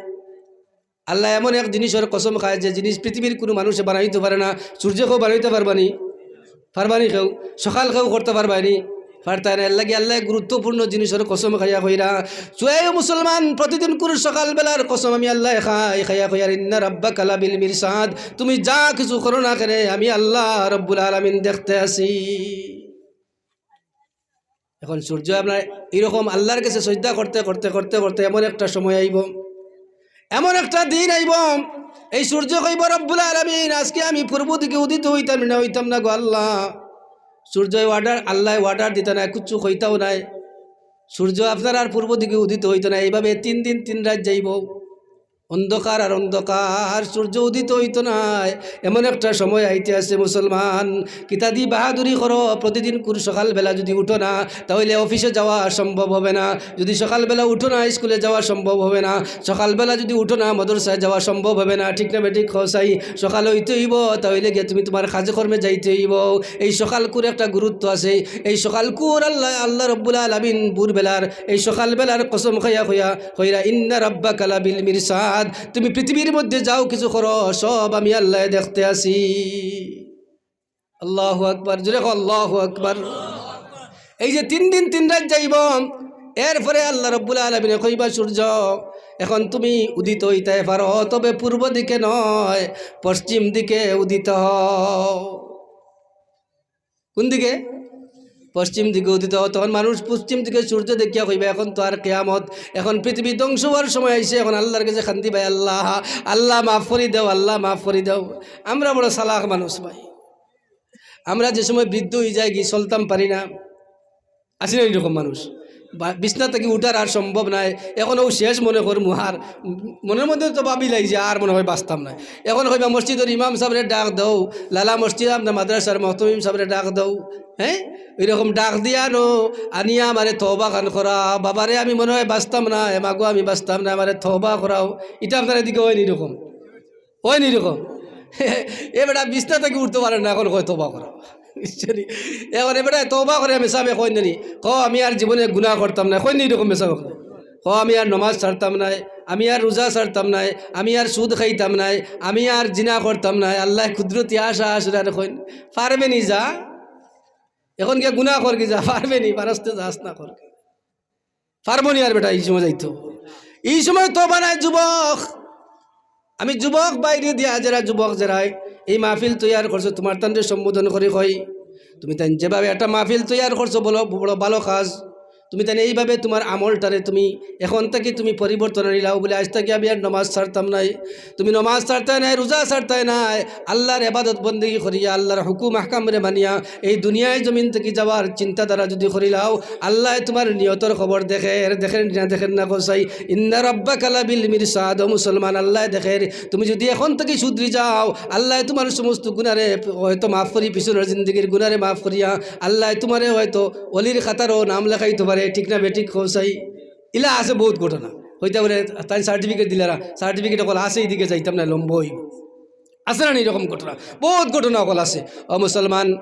আল্লায় এমন এক জিনিসর কসম খায়, যে জিনিস পৃথিবীর কুনু মানুষে বানাইতো পারে না। সূর্যকেও বানাইতা পারবা নি? পারবা নি কেউ? সকাল কেউ করতা পারবা নি? পারতায় না। এর লাগি আল্লায় গুরুত্বপূর্ণ জিনিসর কসম খাইয়া কইরা, চুয়াই মুসলমান, প্রতিদিনকুর সকালবেলার কসম আমি আল্লায় খাই, খাইয়া কইয়ার, "ইন্না রাব্বাকা লাবিল মিরসাদ।" তুমি যা কিছু করো না কেনে, আমি আল্লাহ রব্বুল আলামিন দেখতে আছি। এখন সূর্য আপনার এরকম আল্লাহর কাছে সজদা করতে, করতে, করতে, করতে এমন একটা সময় আইব, এমন একটা দিন আইব, এই সূর্য কইব, "রব্বুল আলামিন, আজকে আমি পূর্ব দিকে উদিত হইতাম না, হইতাম না গো আল্লাহ।" সূর্য order, আল্লায় order দিতা নায়, কিচ্ছু কইতাও নায়। সূর্য আপনার আর পূর্ব দিকে উদিত হইতো না। এইভাবে তিন দিন তিন রাইত যাইব, অন্ধকার আর অন্ধকার, সূর্য উদিত হইতো নায়। এমন একটা সময় আইতে আছে মুসলমান, কিতাদি বাহাদুরি করো, প্রতিদিনকুর সকালবেলা যুদি উঠো না, তাইলে অফিসে যাওয়া সম্ভব হবে না। যুদি সকালবেলা উঠো না, স্কুলে যাওয়া সম্ভব হবে না। সকালবেলা যুদি উঠো না, মাদ্রাসায় যাওয়া সম্ভব হবে না। ঠিক না বেঠিক কও চাই? সকাল অইতে অইব, তাইলে গিয়া তুমি তুমার কাজে কর্মে যাইতে অইব। এই সকালকুর একটা গুরুত্ব আছে। এই সকালকুর আল্লাহ, আল্লাহ রব্বুল আলামিন ভোরবেলার, এই সকালবেলার কসম খাইয়া কইয়া কইরা, "ইন্না রাব্বাকা লাবিল মিরসাদ।" তুমি পৃথিবীর মধ্যে যাও কিছু করো, সব আমি আল্লায় দেখতে আছি। আল্লাহু আকবার, জোরে কও, "আল্লাহু আকবার।" এই যে তিন দিন তিন রাইত যাইব, এরপরে আল্লাহ রব্বুল আলামিনে কইবা, "সূর্য, এখন তুমি উদিত হইতে পারো, তবে পূর্ব দিকে নয়, পশ্চিম দিকে উদিত হও।" কোন দিকে? পশ্চিম দিকে উদিত হও। তখন মানুষ পশ্চিম দিকে সূর্য দেখিয়া কইবা, "এখন তো আর কিয়ামত, এখন পৃথিবী ধ্বংস হওয়ার সময় আইছে।" এখন আল্লাহর কাছে কান্দিবা, "আল্লাহ, আল্লাহ মাফ করি দেও, আল্লাহ মাফ করি দেও।" আমরা বড় চালাক মানুষ ভাই, আমরা যে সময় বৃদ্ধ হই যাই গি, চলতাম পারি না, আছি না এরকম মানুষ? বা-, বিছনা থাকি উঠার আর সম্ভব নায়। এখন অউ শেষ মনে করমু, আর মনের মধ্যে তো ভাবিলাই যে আর মনে হয় বাঁচতাম নায়। এখন কইবা, "মসজিদর ইমাম সাবরে ডাক দেও, লালা মসজিদ আপনার মাদ্রাসার মহতমিম সাবরে ডাক দেও।" হ্যাঁ, এরকম ডাক দিয়া আনো, আনিয়া আমারে তওবা খান করা, "বাবারে, আমি মনে হয় বাঁচতাম নায়, মাগো, আমি বাঁচতাম নায়, আমারে তওবা করাও।" ইটা আপনার এদিকে অয়নি এরকম? অয়নি এরকম? এ বেটা বিছনা থাকি উঠতো পারে না, এখন কয়, "তওবা করাও।" বুঝছো নি? এখন এ বেটা তওবা করে আমি সাবে কইন নি, "ক, আমি আর জীবনে গুনাহ করতাম নায়।" কইন নি এরকম মেসাবে? "ক, আমি আর নমাজ ছাড়তাম নায়, আমি আর রোজা ছাড়তাম নায়, আমি আর সুদ খাইতাম নায়, আমি আর জিনা করতাম নায়।" আল্লাহ কুদরতি আশা আসলে আর কইন, পারবে নি যা? এখন গিয়া গুনাহ কর কি যা, পারবে নি, পারস্তে যাস না কর কি। পারবো নি আর বেটা, এই সময় যাইতো। এই সময় তওবা নাই যুবক। আমি যুবক বাইরে দিয়া যারা যুবক যারাই এই মাহফিল তৈয়ার করছো, তুমার তানরে সম্বোধন করি কই, তুমি তাইন যেভাবে একটা মাহফিল তৈয়ার করছো, বলো, বড় ভালো কাজ। তুমি তাইলে এইভাবে তুমার আমলটারে তুমি এখন থাকি তুমি পরিবর্তন আনিলাও, বুলে, "আইজ থাকি আমি আর নমাজ ছাড়তাম নায়।" তুমি নমাজ ছাড়তায় নায়, রোজা ছাড়তায় নায়, আল্লার ইবাদত বন্দেগি করিয়া, আল্লার হুকুম আহকামরে মানিয়া এই দুনিয়ার জমিন থাকি যাওয়ার চিন্তাধারা যুদি করিলাও, আল্লায় তুমার নিয়তর খবর দেখের, দেখের না, দেখের না, কও চাই। ইন্না রাব্বাকা লাবিল মিরসাদ, ও মুসলমান, আল্লায় দেখের। তুমি যুদি এখন থাকি শুধরি যাও, আল্লায় তুমার সমস্ত গুনারে হয়তো মাফ করি, পিছনর জিন্দেগির গুনারে মাফ করিয়া আল্লায় তুমারে হয়তো অলির কাতারো নাম লেখাইতো পারে, ঠিক না বেঠিক, কও চাই? ইলা আছে বউত ঘটনা। কইতা পারে, "তাইন certificate দিলারা, certificate অকল আছে, ইদিকে যাইতাম নায়, লম্বা অইবো।" আছে না নি এরকম ঘটনা? বউত ঘটনা অকল আছে। ও মুসলমান,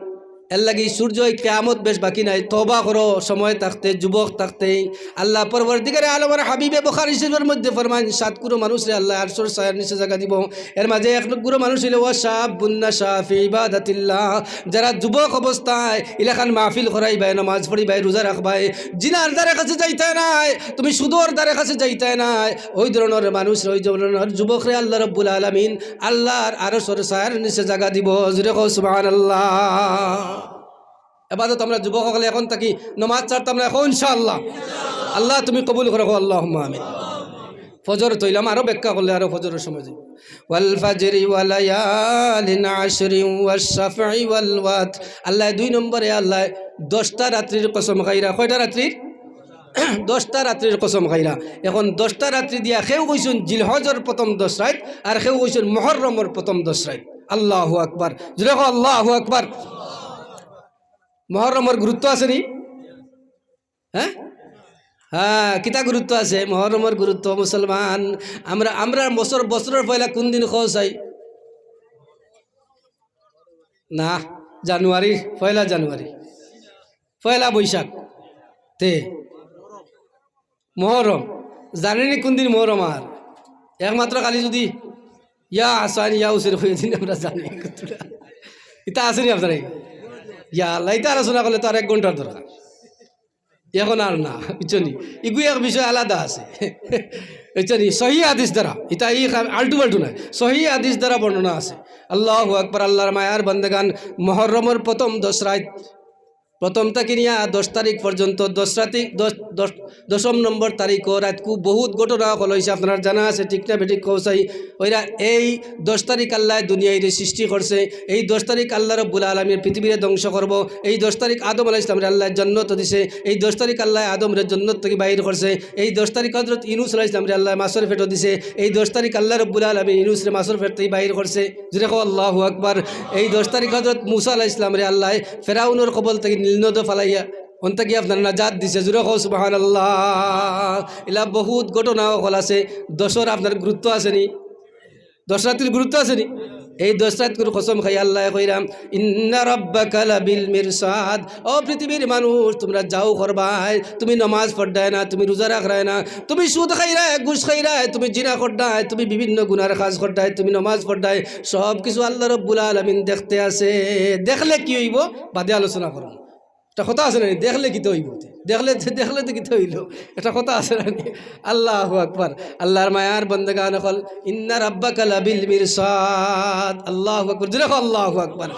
এরলাগি সূর্য কিয়ামত বেশ বাকি নাই, তওবা করো সময় থাকতে, যুবক থাকতে। আল্লা পরওয়ারদিগারে আলমর হাবিবে বুখারী শরীফর মধ্যে ফরমাইন, সাত গুরু মানুষরে আল্লায় আরশর ছায়ার নিচে জাগা দিবো। এর মাঝে এক গুরু মানুষ অইলো, "ওয়া শাবুন নাশা ফি ইবাদাতিল্লাহ", যারা যুবক অবস্থায় ইলাখান মাহফিল করাইবায়, নমাজ পড়িবায়, রোজা রাখবায়, জিনার দ্বারে কাছে যাইতায় নায়, তুমি সুদর দ্বারে কাছে যাইতায় নায়, ওই ধরনর মানুষ, ওই ধরনর যুবকরে আল্লা রব্বুল আলামিন আল্লার আরশর ছায়ার নিচে জাগা দিবো। জুরে কও সুবহানাল্লাহ। এবাদত আমরা যুবক অকলে এখন থাকি নমাজ ছাড়তাম নায়, কও ইনশাআল্লাহ। আল্লা তুমি কবুল করো, কও আল্লাহুম্মা আমিন। ফজর তো অইলাম, আরো ব্যাখ্যা করলে আরো ফজরর সময় যাইবো। ওয়াল ফাজরি ওয়া লায়ালিন আশরিন ওয়াশ শাফঈ ওয়াল ওয়াতর। আল্লায় দুই নম্বরে আল্লায় দশটা রাত্রির কসম খাইরা। কয়টা রাত্রির? দশটা রাত্রির কসম খাইরা। এখন দশটা রাত্রি দিয়া কেউ কইছইন জিলহজর প্রথম দশ রাইত, আর কেউ কইছইন মুহররমর প্রথম দশ রাইত। আল্লাহু আকবার। জুরে কও আল্লাহু আকবার। মুহররমর গুরুত্ব আছে নি? হ্যাঁ? হ্যাঁ, কিতা গুরুত্ব আছে? মুহররমর গুরুত্ব, মুসলমান। আমরা, আমরা বছর, বছরর পয়লা কুন দিন কও চাই? না, জানুয়ারি, পয়লা জানুয়ারি, পয়লা বৈশাখ। তে মুহররম, জানি নি কুন দিন মুহররম আর? একমাত্র খালি যুদি ইয়া হাসান, ইয়া হুসেন কইয়া দিন আমরা জানি। ইতা আছে নি আপনার? ইয়া আল্লাহ, ইতা আলোচনা করলে তো আর এক ঘন্টার দরকার। এখন আর না, বুঝছো নি? ইগু এক বিষয় আলাদা আছে। বুঝছো নি? সহি হাদিস দ্বারা, ইতা ই খা-, আলটু-ফালটু নায়, সহি হাদিস দ্বারা বর্ণনা আছে। আল্লাহু আকবার, আল্লার মায়ার বান্দেগান, মুহররমর প্রথম দশ রাইত, প্রথম থাকি নিয়া দশ তারিখ পর্যন্ত, দশ রাতি, দশ, দশ, দশম নম্বর তারিখও রাইতকু বহুত ঘটনা অকল অইছে, আপনারার জানা আছে, ঠিক না বেঠিক কও চাই? ওইরা এই দশ তারিখ আল্লায় দুনিয়াইরে সৃষ্টি করছে। এই দশ তারিখ আল্লা রব্বুল আলামিন পৃথিবীরে ধ্বংস করবো। এই দশ তারিখ আদম আলাইহিস সালামরে আল্লায় জন্নত দিছে। এই দশ তারিখ আল্লায় আদমরে জন্নত থাকি বাইর করছে। এই দশ তারিখ হজরত ইউনুস আলাইহিস সালামরে আল্লায় মাছর পেটো দিছে। এই দশ তারিখ আল্লা রব্বুল আলামিন ইউনুসরে মাছর পেট থাকি বাইর করছে। জুরে কও আল্লাহু আকবার। এই দশ তারিখ হজরত মুসা আলাইহিস সালামরে আল্লায় ফেরাউনর কবল থাকি নীলনদো ফালাইয়া অন থাকি আপনার নাজাত দিছে। জুরে কও সুবহানাল্লাহ। ইলা বহুত ঘটনা অকল আছে। দশর আপনার গুরুত্ব আছে নি? দশ রাতির গুরুত্ব আছে নি? এই দশ রাইতকুর কসম খাই আল্লায় কইরা, "ইন্না রাব্বাকা লাবিল মিরসাদ।" ও পৃথিবীর মানুষ, তুমরা যাও করবায়, তুমি নমাজ পড়রায় না, তুমি রোজা রাখরায় না, তুমি সুদ খাইরায়, ঘুষ খাইরায়, তুমি জিনা কররায়, তুমি বিভিন্ন গুনার কাজ কররায়, তুমি নমাজ পড়রায়, সব কিছু আল্লা রব্বুল আলামিন দেখতে আছে। দেখলে কি অইবো? বাদে আলোচনা করমু। একটা কথা আছে না নি? দেখলে কিতা অইবো? দেখলে, দেখলে তো কিতা অইলো? একটা কথা আছে না নি? আল্লাহু আকবার। আল্লার মায়ার বান্দেগান অকল, "ইন্না রাব্বাকা লাবিল মিরসাদ।" আল্লাহু আকবার। জুরে কও আল্লাহু আকবার।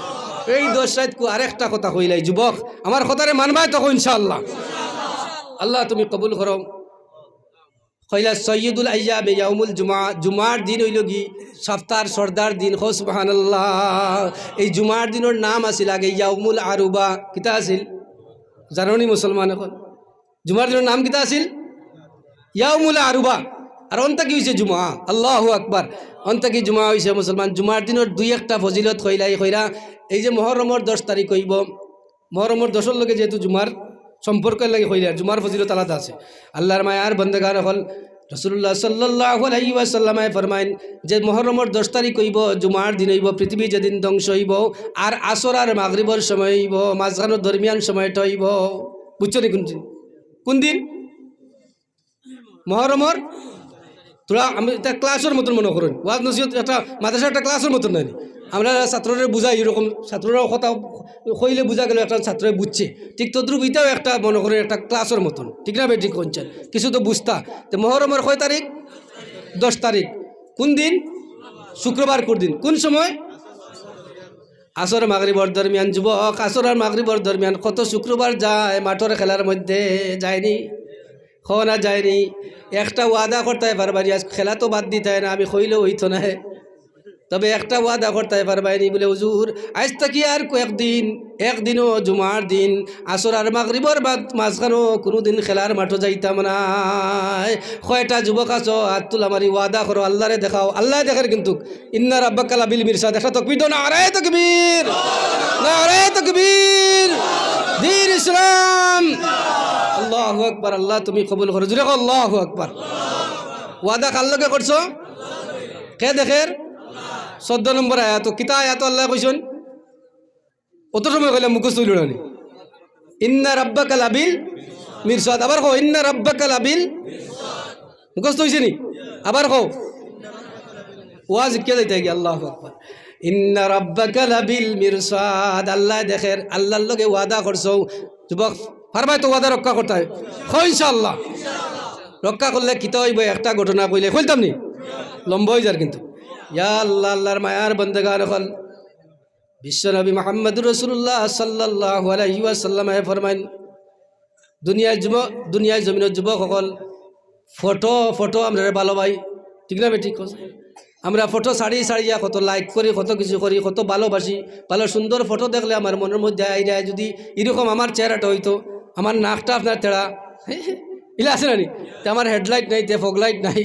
এই দশ রাইতকু আরেকটা কথা কইলাই যুবক, আমার কথারে মানবায় তো কও ইনশাআল্লাহ। আল্লাহ তুমি কবুল করো। কইলা, "সৈয়দুল আইয়ামে ইয়াউমুল জুমা", জুমার দিন অইলো গি সপ্তাহর সর্দার দিন। কও সুবহানাল্লাহ। এই জুমার দিনর নাম আছিল আগে ইয়াউমুল আরুবা। কিতা আছিল? জানো নি মুসলমান অকল? জুমার দিনর নাম কিতা আছিল? ইয়াউমুল আরুবা। আর অন থাকি অইছে জুমা। আল্লাহু আকবার। অন থাকি জুমা অইছে মুসলমান। জুমার দিনর দুই একটা ফজিলত কইলাই কইরা, এই যে মুহররমর দশ তারিখ অইবো, মুহররমর দশর লগে যেহেতু জুমার সম্পর্ক, এর লাগি কইলে আর জুমার ফজিলত আলাদা আছে। আল্লার মায়ার বান্দেগান অকল, রাসূলুল্লাহ সাল্লাল্লাহু আলাইহি ওয়াসাল্লামে ফরমাইন যে মুহররমর দশ তারিখ অইবো, জুমার দিন অইবো, পৃথিবী যেদিন ধ্বংস অইবো, আর আসর আর মাগরিবর সময় অইবো, মাঝখানোর দরমিয়ান সময়টা অইবো। বুঝছো নি কুন দিন? কুন দিন? মুহররমর, থুড়া আমি ইটা ক্লাসর মতন মনো করইন। ওয়াজ নসিহত একটা মাদ্রাসার একটা ক্লাসর মতন নায় নি? আমরা ছাত্ররে বুঝাই এরকম, ছাত্ররাও কথা কইলে বুঝা গেলো একটা ছাত্রয় বুঝছে। ঠিক তদ্রুপ ইটাও একটা মনো করইন একটা ক্লাসর মতন। ঠিক না বেঠিক কইনচাইন? কিছু তো বুঝতা। তে মুহররমর কয় তারিখ? দশ তারিখ। কুন দিন? শুক্রবারকুর দিন। কুন সময়? আসর মাগরিবর দরমিয়ান যুবক, আসর আর মাগরিবর দরমিয়ান কত শুক্রবার যায় মাঠর খেলার মধ্যে, যায়নি? কও না যায়নি? একটা ওয়াদা করতায় পারবায়নি, আইজ খেলা তো বাদ দিতায় না, আমি কইলেও অইতো নায়। তবে একটা ওয়াদা করতায় পারবায়নি, বুলে, "হুজুর, আইজ থাকি আর কয়েকদিন, একদিনও জুমার দিন আসর আর মাগরিবর বাদ মাঝখানো কুনুদিন খেলার মাঠো যাইতাম নায়।" কয়টা যুবক আছো, আত তুলা মারি ওয়াদা করো, আল্লারে দেখাও। আল্লায় দেখের কিন্তু। ইন্না রাব্বাকা লাবিল মিরসাদ। একটা তকবীর দেও, নারায়ে তকবীর, নারায়ে তকবীর, দ্বীন ইসলাম। আল্লাহু আকবার, আল্লাহ তুমি কবুল করো। জুরে কও, আল্লাহু আকবার। ওয়াদা কার লগে করছো? কে দেখের? চৌদ্দ নম্বর আয়াত। কিতা আয়াত আল্লায় কইছইন? অত সময় কইলাম মুখস্থ অইলো না নি? ইন্না রাব্বাকা লাবিল মিরসাদ। আবার কও, ইন্না রাব্বাকা লাবিল। মুখস্থ অইছে নি? আবার কও। ওয়াজ কে যাইতা গিয়া, আল্লাহু আকবার। ইন্না রাব্বাকা লাবিল মিরসাদ। আল্লায় দেখের, আল্লার লগে ওয়াদা করছো। যুবক, পারবায় তো ওয়াদা রক্ষা করতায়? কও ইনশাআল্লাহ। রক্ষা করলে কিতা অইবো? একটা ঘটনা কইলে কইতাম নি? লম্বা অই যার কিন্তু। ইয়া আল্লাহ, আল্লার মায়ার বন্দেগান অকল, বিশ্বনবী মুহাম্মদুর রাসূলুল্লাহ সাল্লাল্লাহু আলাইহি ওয়াসাল্লামে ফরমাইন, দুনিয়ার যুবক, দুনিয়ার জমিনর যুবক অকল, ফটো, ফটো আমরারে ভালো পাই, ঠিক না বেঠিক? আমরা ফটো ছাড়ি ছাড়িয়া কত like করি, কত কিছু করি, কত ভালোবাসি। ভালো সুন্দর ফটো দেখলে আমার মনর মধ্যে আইরা, যদি ইরকম আমার চেহারাটা অইতো, আমার নাকটা আপনার তেড়া, ইলা আছে না নি? তে আমার headlight নাই, তে fog light নাই,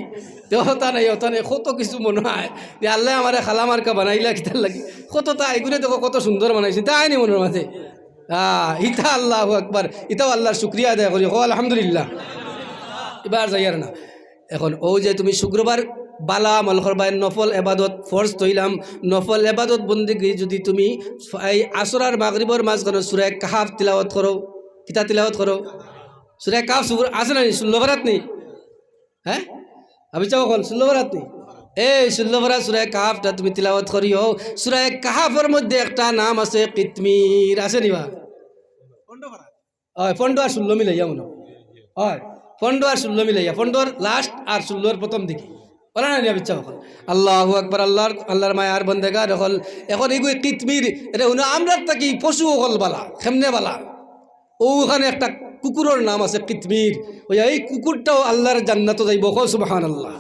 তে অতা নাই, অতা নাই, কত কিছু মনো অয় যে আল্লায় আমারে কালা মার্কা বানাইলা কিতার লাগি। কততা ইগুরে দেখো কত সুন্দর বানাইছে, তা আয়নি মনর মাঝে? আহ, ইতা আল্লাহু আকবার, ইতাও আল্লার শুকরিয়া আদায় করি, কও আলহামদুলিল্লাহ। ইবার যাইয়ার না। এখন অউ যে তুমি শুক্রবার বালা আমল করবায়, নফল এবাদত, ফরজ থইলাম, নফল এবাদত বন্দেগি যদি তুমি এই আসর আর মাগরিবর মাঝখানো সূরা কাহাফ তিলাওয়াত করো, কিতা তিলাওয়াত করো? সূরা কাহাফ সুর আছে না নি? ষোল্ল পারাত নি? হ্যাঁ? আমি চাও অকল ষোল্ল পারাত নি? এই ষোল্ল পারা সূরা কাহাফটা তুমি তিলাওয়াত করিও। সূরা কাহাফর মধ্যে একটা নাম আছে কিতমির, আছে নি বা? অয়, পনেরো আর ষোল্ল মিলাইয়া মনো অয়। অয়, পনেরো আর ষোল্ল মিলাইয়া, পনেরোর last আর ষোল্লর প্রথম দিকে। অলা না নি বা ইচ্ছা অকল। আল্লাহু আকবার, আল্লার, আল্লার মায়ার বন্দেগান অকল। এখন ইগু কিতমির, ইটা হুনো আমরার থাকি পশু অকল বালা, কেমনে বালা? অউ অখানো একটা কুকুরর নাম আছে কিতমির। অউ এই কুকুরটাও আল্লার জান্নাতো যাইবো, কও সুবহানাল্লাহ।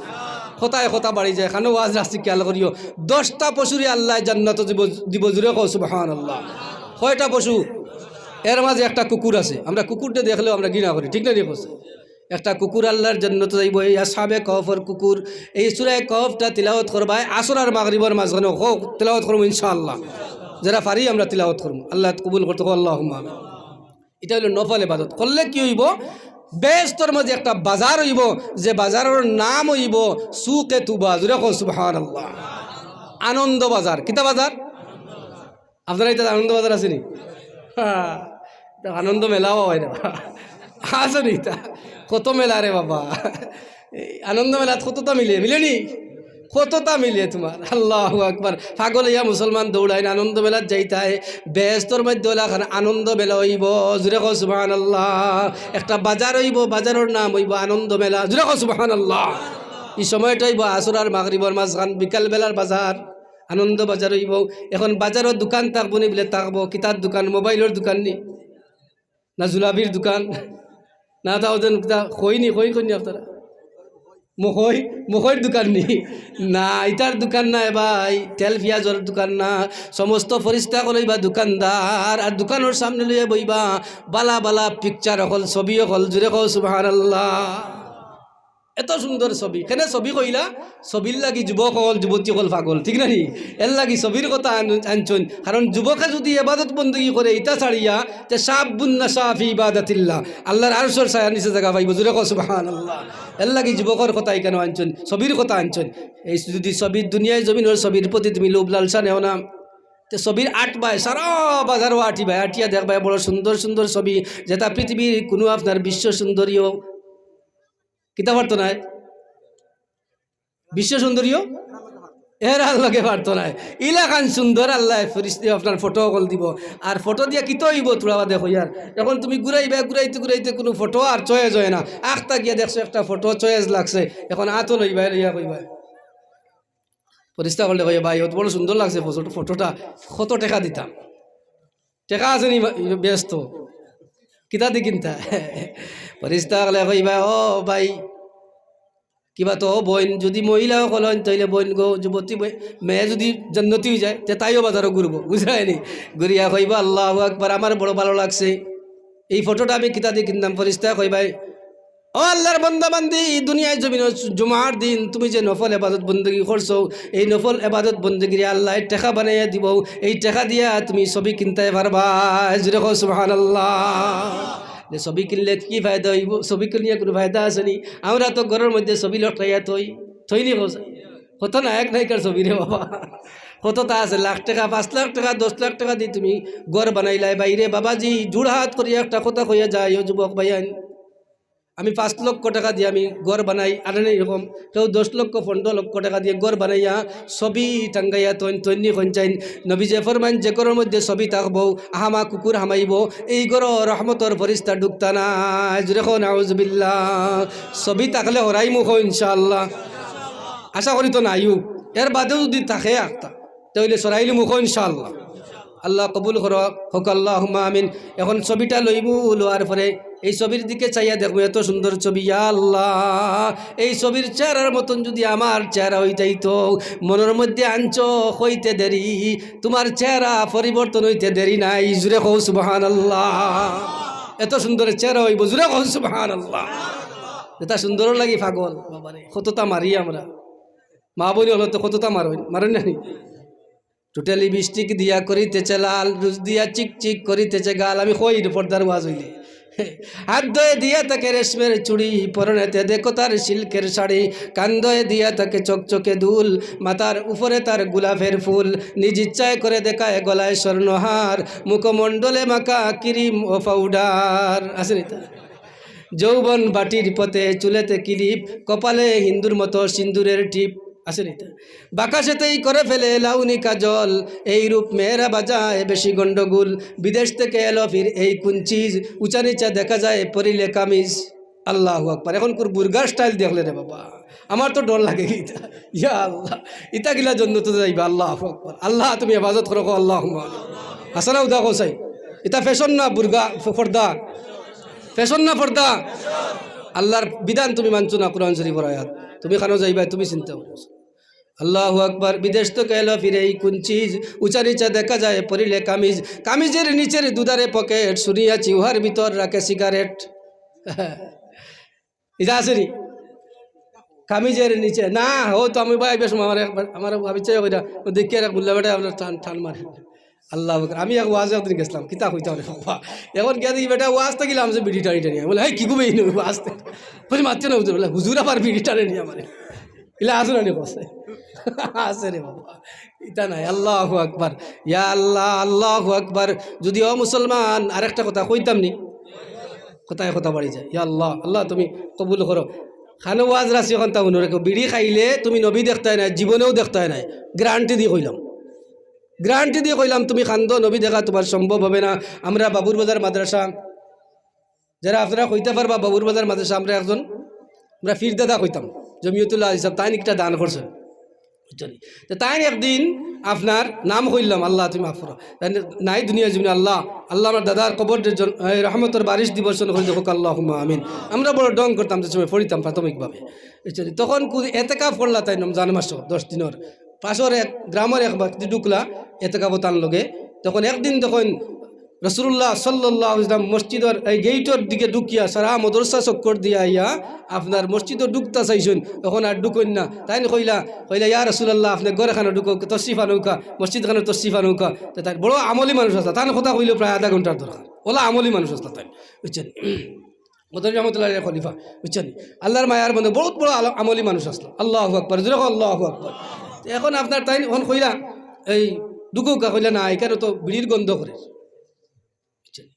কথায় কথা বাড়ি যায়, কানো ওয়াজ রাখছি খেয়াল করিও। দশটা পশুরে আল্লায় জান্নাতো দিবো, দিবো, জুরে কও সুবহানাল্লাহ। কয়টা পশু? এর মাঝে একটা কুকুর আছে। আমরা কুকুররে দেখলেও আমরা ঘৃণা করি, ঠিক না নি কও? একটা কুকুর আল্লার জান্নাতো যাইবো, এই আসহাবে কহফর কুকুর। এই সূরা কহফটা তিলাওয়াত করবায় আসর আর মাগরিবর মাঝখানো, কও, তিলাওয়াত করমু ইনশাআল্লাহ। যেরা পারি আমরা তিলাওয়াত করমু, আল্লায় কবুল করতে, কও আল্লাহুম্মা আমিন। ইটা অইলো নফল ইবাদত। করলে কি অইবো? বেহেস্তর মাঝে একটা বাজার অইবো, যে বাজারর নাম অইবো সুকে তুবা। জুরে কও সুবহানাল্লাহ। আনন্দ বাজার। কিতা বাজার? আপনারা ইতা আনন্দ বাজার আছে নি? হ্যাঁ, ইতা আনন্দ মেলাও অয় না। আছে নি ইতা? কত মেলা রে বাবা। এই আনন্দ মেলাত কততা মিলে, মিলে নি? কততা মিলে তুমার? আল্লাহু আকবার। পাগল অইয়া মুসলমান দৌড়াইন, আনন্দ মেলাত যাইতায়। বেহেস্তর মধ্যে অলাখান আনন্দ মেলা অইবো। জুরে কও সুবহানাল্লাহ। একটা বাজার অইবো, বাজারর নাম অইবো আনন্দ মেলা। জুরে কও সুবহানাল্লাহ। ই সময়টা অইবো আসর আর মাগরিবর মাঝখান, বিকাল বেলার বাজার। আনন্দ বাজার অইবো। এখন বাজারো দোকান থাকবো নি? বুলে থাকবো। কিতার দোকান? মোবাইলর দোকান নি? না জুলাবির দোকান? না তাও যেন কিতা কই নি, কই কই নি আপনারা? মকই, মকইর দোকান নি? না, ইতার দোকান নায় ভাই, তেল পিয়াজর দোকান না। সমস্ত ফিরিস্তা অকল অইবা দোকানদার, আর দোকানর সামনে লইয়া বইবা বালা বালা picture অকল, ছবি অকল। জুরে কও সুবহানাল্লাহ। এত সুন্দর ছবি। কেনে ছবি কইলা? ছবির লাগি যুবক অকল, যুবতী অকল পাগল, ঠিক না নি? এর লাগি ছবির কথা আন-, আনছইন। কারণ যুবকে যুদি ইবাদত বন্দেগি করে ইতা ছাড়িয়া, তে শাব্বুন নাশা ফি ইবাদাতিল্লাহ, আল্লার আরশর ছায়ার নিচে জাগা পাইবো। জুরে কও সুবহানাল্লাহ। এর লাগি যুবকর কথা ইখানো আনছইন, ছবির কথা আনছইন। এই যুদি ছবির, দুনিয়ার জমিনর ছবির প্রতি তুমি লোভ লালসা নেও না, তে ছবির আটবায়, সারা বাজারো আটিবায়, আটিয়া দেখবায় বড় সুন্দর সুন্দর ছবি, যেটা পৃথিবীর কুনু আপনার বিশ্ব সুন্দরীও কিতা পারতো নায়? বিশ্ব সুন্দরীও এরার লগে পারতো নায়। ইলাখান সুন্দর আল্লায় ফিরিস্তা আপনার ফটো অকল দিবো। আর ফটো দিয়া কিতা অইবো থুড়া বাদে কইয়ার। এখন তুমি ঘুরাইবা, ঘুরাইতে ঘুরাইতে কুনু ফটো আর choice অয় না। আখতা গিয়া দেখছো একটা ফটো choice লাগছে, এখন আতো লইবায়, লইয়া কইবায়, ফিরিস্তা অকলে কইবা, "ভাই, অত বড় সুন্দর লাগছে ফটো-, ফটোটা, কত টেকা দিতাম?" টেকা আছে নি বা-, ব্যস্ত, কিতা দি কিনতা? ফিরিস্তা অকলে কইবা, "ও ভাই, কিবা তো বইন, যদি মহিলা অকল অইন, তাইলে বইন গো, যুবতী বই-, মেয়ে যদি জন্নতি অই যায়, তে তাইও বাজারো ঘুরবো, বুঝরায়নি?" ঘুরিয়া কইবা, "আল্লাহু আকবার, আমার বড় ভালো লাগছে, এই ফটোটা আমি কিতা দি কিনতাম?" ফিরিস্তা কইবা, "ও আল্লাহর বান্দা বান্দি, দুনিয়ার জমিনো জুমার দিন তুমি যে নফল ইবাদত বন্দেগি করছো, এই নফল ইবাদত বন্দেগিরে আল্লায় টেকা বানাইয়া দিবো, এই টেকা দিয়া তুমি ছবি কিনতায় পারবায়।" জোরে কও সুবহানাল্লাহ। যে ছবি কিনলে কি ফায়দা অইবো? ছবি কিনিয়া কুনু ফায়দা আছে নি? আমরা তো ঘরর মধ্যে ছবি লটকাইয়া থই, থই নি কও? কত নায়ক নায়িকার ছবি রে বাবা, কততা আছে, লাখ টেকা, পাঁচ লাখ টেকা, দশ লাখ টেকা দি তুমি ঘর বানাইলায়। বাইরে বাবাজি, জোড়হাত করিয়া একটা কথা কইয়া যাই, ও যুবক ভাইয়াইন, আমি পাঁচ লক্ষ টেকা দিয়া আমি ঘর বানাই, আর এইরকম কেউ দশ লক্ষ, পনরো লক্ষ টেকা দিয়া ঘর বানাইয়া ছবি টাঙ্গাইয়া থইন, থইন নি কইন চাইন। নবীজিয়ে ফরমাইন, যে ঘরর মধ্যে ছবি থাকবো, আহামা কুকুর হামাইবো, এই ঘরো রহমতর ফিরিস্তা ঢুকতা নায়। জোরে কও নাউজুবিল্লাহ। ছবি থাকলে হরাইমু কও ইনশাআল্লাহ। আশা করি তো নাইও, এর বাদেও যদি থাকে একটা, তাইলে সরাইলিমু কও ইনশাআল্লাহ। আল্লাহ কবুল করো, কউক্কা আল্লাহুম্মা আমিন। এখন ছবিটা লইমু, লওয়ার পরে এই ছবির দিকে চাইয়া দেখমু, এত সুন্দর ছবি, ইয়া আল্লাহ, এই ছবির চেহারার মতন যদি আমার চেহারা অইতাইতো, মনর মধ্যে আনছো কইতে দেরি, তুমার চেহারা পরিবর্তন অইতে দেরি নাই। জোরে কও সুবহানাল্লাহ। এত সুন্দর চেহারা অইবো, জোরে কও সুবহানাল্লাহ। যেটা সুন্দর লাগি পাগল, বাবারে, কততা মারি আমরা। মা বইন অকলে তো কততা মারইন, মারইন না নি? ঠুটে লিপস্টিক দিয়া করিতেছে লাল, রুজ দিয়া চিকচিক করিতেছে গাল। আমি কই রে পর্দার ওয়াজ অইলে। হাত ধয়ে দিয়া থাকে রেশমের চুড়ি, পরনেতে দেখো তার সিল্কের শাড়ি। কান ধয়ে দিয়া থাকে চকচকে দুল, মাথার উপরে তার গোলাপের ফুল। নিজ ইচ্ছায় করে দেখায় গলায় স্বর্ণহার, মুখমণ্ডলে মাখা ক্রিম ও পাউডার। আছে নি তা? যৌবন বাটির পথে, চুলেতে ক্লিপ, কপালে হিন্দুর মতো সিন্দুরের টিপ। আছে নি তা? বাঁকা সেতেই করে ফেলে লাউনি কাজল, এই রূপ মেয়েরা বাজায় বেশি গন্ডগোল। বিদেশ থেকে এলো ফির এই কুন চিজ, উঁচা নিচা দেখা যায় পরিলে কামিজ। আল্লাহু আকবার। এখন কুর বুর্গা স্টাইল দেখলে রে বাবা, আমার তো ডর লাগে ইতা। ইয়া আল্লাহ, ইতা কিলা জন্নতো যাইবা? আল্লাহু আকবার। আল্লাহ তুমি হেফাজত করো, কও আল্লাহুম্মা আমিন। হাসানা উদা কও চাই, ইতা ফ্যাশন না বুর্গা, ফ-, পর্দা? ফ্যাশন না পর্দা? আল্লাহর বিধান তুমি মানছো না, কোরআন শরীফর আয়াত। তুমি কানো যাইবা, তুমি চিন্তা করো। আল্লাহু আকবার। বিদেশ থেকে এলো ফিরে এই কুন চিজ, উঁচা নিচা দেখা যায় পরিলে কামিজ। কামিজের নিচের দুধারে পকেট, শুনিয়াছি উহার ভিতর রাখে সিগারেট। ইটা আছে নি? কামিজের নিচে না, ও তো আমি ভাই বেশ আমার একবার, আমার ভাবি চাই ওইটা, ও দেখি আর এক মোল্লা বেটা আপনার টান, টান মারে। আল্লাহু আকবার। আমি এক ওয়াজ একদিন গেছিলাম, কিতা কইতাম রে বাবা। এখন গিয়া দেখি বেটা ওয়াজ তো গেলাম যে বিড়ি টানি টানি। বলে, "হেই, কি গো বেইন ওয়াজ তো?" বলে, "মাতছে না হুজুর।" বলে, "হুজুর আবার বিড়ি টানে নি আমারে।" ইলা আছে না নি কছে? আছে রে বাবা। ইটা নাই, আল্লাহু আকবার। ইয়া আল্লাহ, আল্লাহু আকবার। যদি ও মুসলমান, আরেকটা কথা কইতাম নি? কথায় কথা বাড়ি যায়। ইয়া আল্লাহ, আল্লাহ তুমি কবুল করো। খানো ওয়াজ রাসি এখন তা মনে রেখো, বিড়ি খাইলে তুমি নবী দেখতায় নায়, জীবনেও দেখতায় নায়। গ্যারান্টি দি কইলাম, গ্যারান্টি দি কইলাম, তুমি কান্দো, নবী দেখা তুমার সম্ভব হবে না। আমরা বাবুর বাজার মাদ্রাসা, যারা আপনারা কইতা পারবা, বাবুর বাজার মাদ্রাসা, আমরা একজন, আমরা পীর দাদা কইতাম, জমিয়তুল্লাহ হিসাব, তাইন একটা দান করছইন, বুঝছো নি? তো তাইন একদিন আপনার নাম কইলাম, আল্লাহ তুমি মাফ করো, তাইন নাই দুনিয়া জীবনে, আল্লাহ, আল্লাহ আমার দাদার কবর যে জন-, এই রহমতর বারিশ দি বর্ষণ করি দেখো, আল্লাহুম্মা আমিন। আমরা বড় ঢং করতাম, যে সময় পড়িতাম প্রাথমিকভাবে, বুঝছো নি? তখন কু-, এতেকাফ করলা তাইন রমজান মাসো দশ দিনর, পাশর এক গ্রামর এক ব্যক্তি ঢুকলা এতেকাফো তান লগে। তখন একদিন তখন রাসূলুল্লাহ সাল্লাল্লাহু আলাইহি ওয়াসাল্লাম মসজিদর এই গেইটর দিকে ঢুকিয়া সারা মাদ্রাসা চক্কর দিয়া আইয়া আপনার মসজিদো ঢুকতা চাইছইন, তখন আর ঢুকইন না। তাইন কইলা, কইলা, "ইয়া রাসূলুল্লাহ, আপনে ঘর খানো ঢুকউক্কা, তশরিফ আনউক্কা, মসজিদ খানো তশরিফ আনউক্কা।" তো তাইন বড় আমলি মানুষ আছলা, তান কথা কইলেও প্রায় আধা ঘন্টার দরকার। অলা আমলি মানুষ আছলা তাইন, বুঝছো নি? মদনী রহমতুল্লাহ আলাইহির খলিফা, বুঝছো নি? আল্লাহর মায়ার বন্দা, বহুত বড় আল-, আমলি মানুষ আছলা। আল্লাহু আকবার, জোরে কও, আল্লাহু আকবার। তো এখন আপনার তাইন এখন কইলা, এই ঢুকউক্কা, কইলা, "না, ইখানো তো বিড়ির গন্ধ করে।" বুঝছো নি?